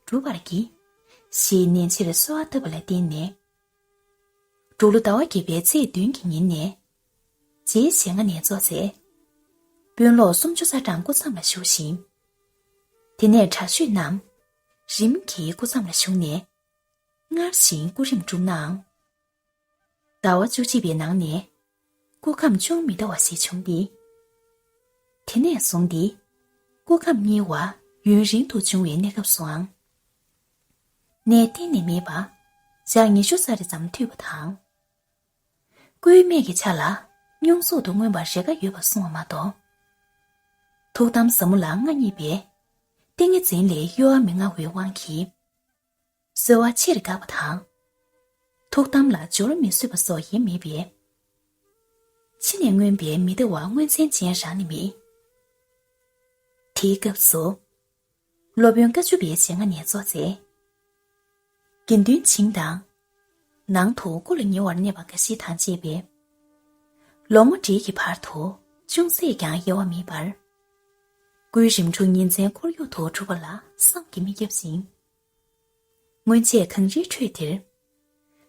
སྒྲུབ་པར་བགྱི། ཞེས་ནན་ཆེར་གསོལ་བ་བཏབ་པ་ལ་བརྟེན་ནས། འབྲུག་ལོ་ཟླ་བ་བརྒྱད་པའི་ཚེས་བདུན་གྱི་ཉིན་ནས། རྗེའི་ཞལ་སྔ་ནས་གཙོ་མཛད། དཔོན་སློབ་སུམ་ཅུ་རྩ་གྲངས་སྐུ་མཚམས་ལ་བཞུགས་ཤིང་། དེ་ནས་དྲག་ཤོས་རྣམས་རིམ་གྱིས་སྐུ་མཚམས་ལ་བཞུགས་ནས། སྔར་བཞིན་སྐུ་རིམ་བསྒྲུབས་ནའང་། ཟླ་བ་བཅུ་གཅིག་པའི་ནང་ནས་སྐུ་ཁམས་ཅུང་མི་བདེ་བ་ཞིག་བྱུང་སྟེ། དེ་ནས་བཟུང་སྟེ་སྐུ་ཁམས་བསྙིལ་བ་ཡུན་རིང་དུ་བྱུང་བའི་གནས་སྐབས་སུའང་། ནད་གཏན་ནས་མེད་པ་ཞག་ཉི་ཤུ་རྩ་རེ་ཙམ་ཐུབ་པ་དང་། སྐུའི་སྨད་ཀྱི་ཆ་ལ་སྙུང་གཟུགས་དུ་མངོན་པར་རེ་འགའ་ཡོད་པ་གསུངས་པ་མ་གཏོགས། ཐུགས་དམ་ཟབ་མོ་ལ་མངའ་བརྙེས་པས། ཏིང་ངེ་འཛིན་ལས་གཡོ་བ་མི་མངའ་བའི་དབང་གིས། གསོལ་བ་ཆེར་དགའ་བ་དང་། ཐུགས་དམ་ལ་སྦྱོར་མི་བཟོད་པ་སོགས་ཡེ་མེད་པས། ཕྱི་ནས་མངོན་པའི་མི་བདེ་བ་མངོན་ཚན་ཅན་རང་ནི་མེད། དེའི་སྐབས་སུ། སློབ་དཔོན་བཀའ་བཅུ་པའི་ཞལ་སྔ་ནས་གཙོ་མཛད། དགེ་འདུན་བྱིངས་དང་། ནང་དུ་སྐུ་ལ་ཉེ་བར་གནས་པ་འགའ་ཞིག་དང་བཅས་པས། ལོ་ངོ་འབྲེལ་གྱི་བར་དུ་ཅུང་ཟད་ཀྱང་དབྱེ་བ་མེད་པར། སྐུའི་རིམ་གྲོ་ཉིན་མཚན་ཁོར་ཡུག་ཏུ་གྲུབ་པ་ལ་བསམ་གྱིས་མི་ཁྱབ་ཅིང་། སྔོན་ཆད་གངས་རིའི་ཁྲོད་འདིར།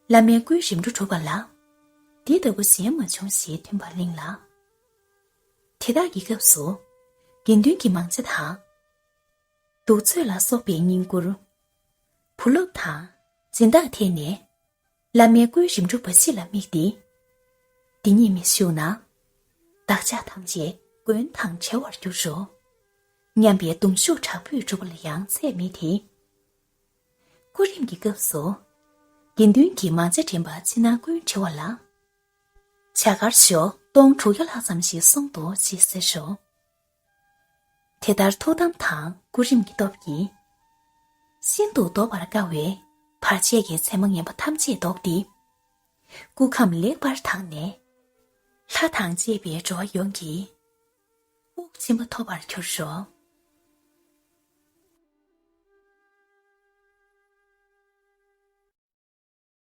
བླ་མའི་སྐུའི་རིམ་གྲོ་གྲུབ་པ་ལ། འདི་ལྟ་བུ་གཞན་མ་བྱུང་ཞེས་ཐོན་པར་གླེང་ལ། དེ་དག་གི་སྐབས་སུ། དགེ་འདུན་གྱི་མང་ཇ་དང་། གདུགས་ཚོད་ལ་སོགས་པའི་བསྙེན་བཀུར། བུ་སློབ་དང་སྦྱིན་བདག་ཐད་ནས། བླ་མའི་སྐུའི་རིམ་གྲོ་བ་ཞིག་ལ་དམིགས་ཏེ། འདི་ཉིད་མི་བཞུགས་ན། བདག་ཅག་ཐམས་ཅད་མགོན་དང་བྲལ་བར་འགྱུར་རོ། སྙམ་པའི་གདུང་ཤུགས་དྲག་པོས་སྒྲུབ་པ་ལ་ཡང་ཚད་མེད་དེ། སྐུ་རིམ་གྱི་སྐབས་སུ། དགེ་འདུན་གྱི་མང་ཇ་འདྲེན་པ་ཕྱི་ནང་ཀུན་བྲི་བ་ལ། བྱ་དཀར་ཞོ་སྟོང་དྲུག་བརྒྱ་ལྷག་ཙམ་ཞིག་སོང་འདུག་ཅེས་ཟེར་ཞོ། དེ་ལྟར་ཐུགས་དམ་དང་སྐུ་རིམ་གྱི་སྟོབས་ཀྱིས། ཤིན་ཏུ་བཟློག་པར་དཀའ་བའི་བར་ཆད་ཀྱི་མཚན་མོ་ངན་པ་ཐམས་ཅད་བཟློག་སྟེ། སྐུ་ཁམས་ལེགས་པར་དྭངས་ནས། ལྷ་དང་བཅས་པའི་འགྲོ་བ་ཡོངས་ཀྱི་དབུགས་ཕྱིན་པ་ཐོབ་པར་གྱུར་ཞོ།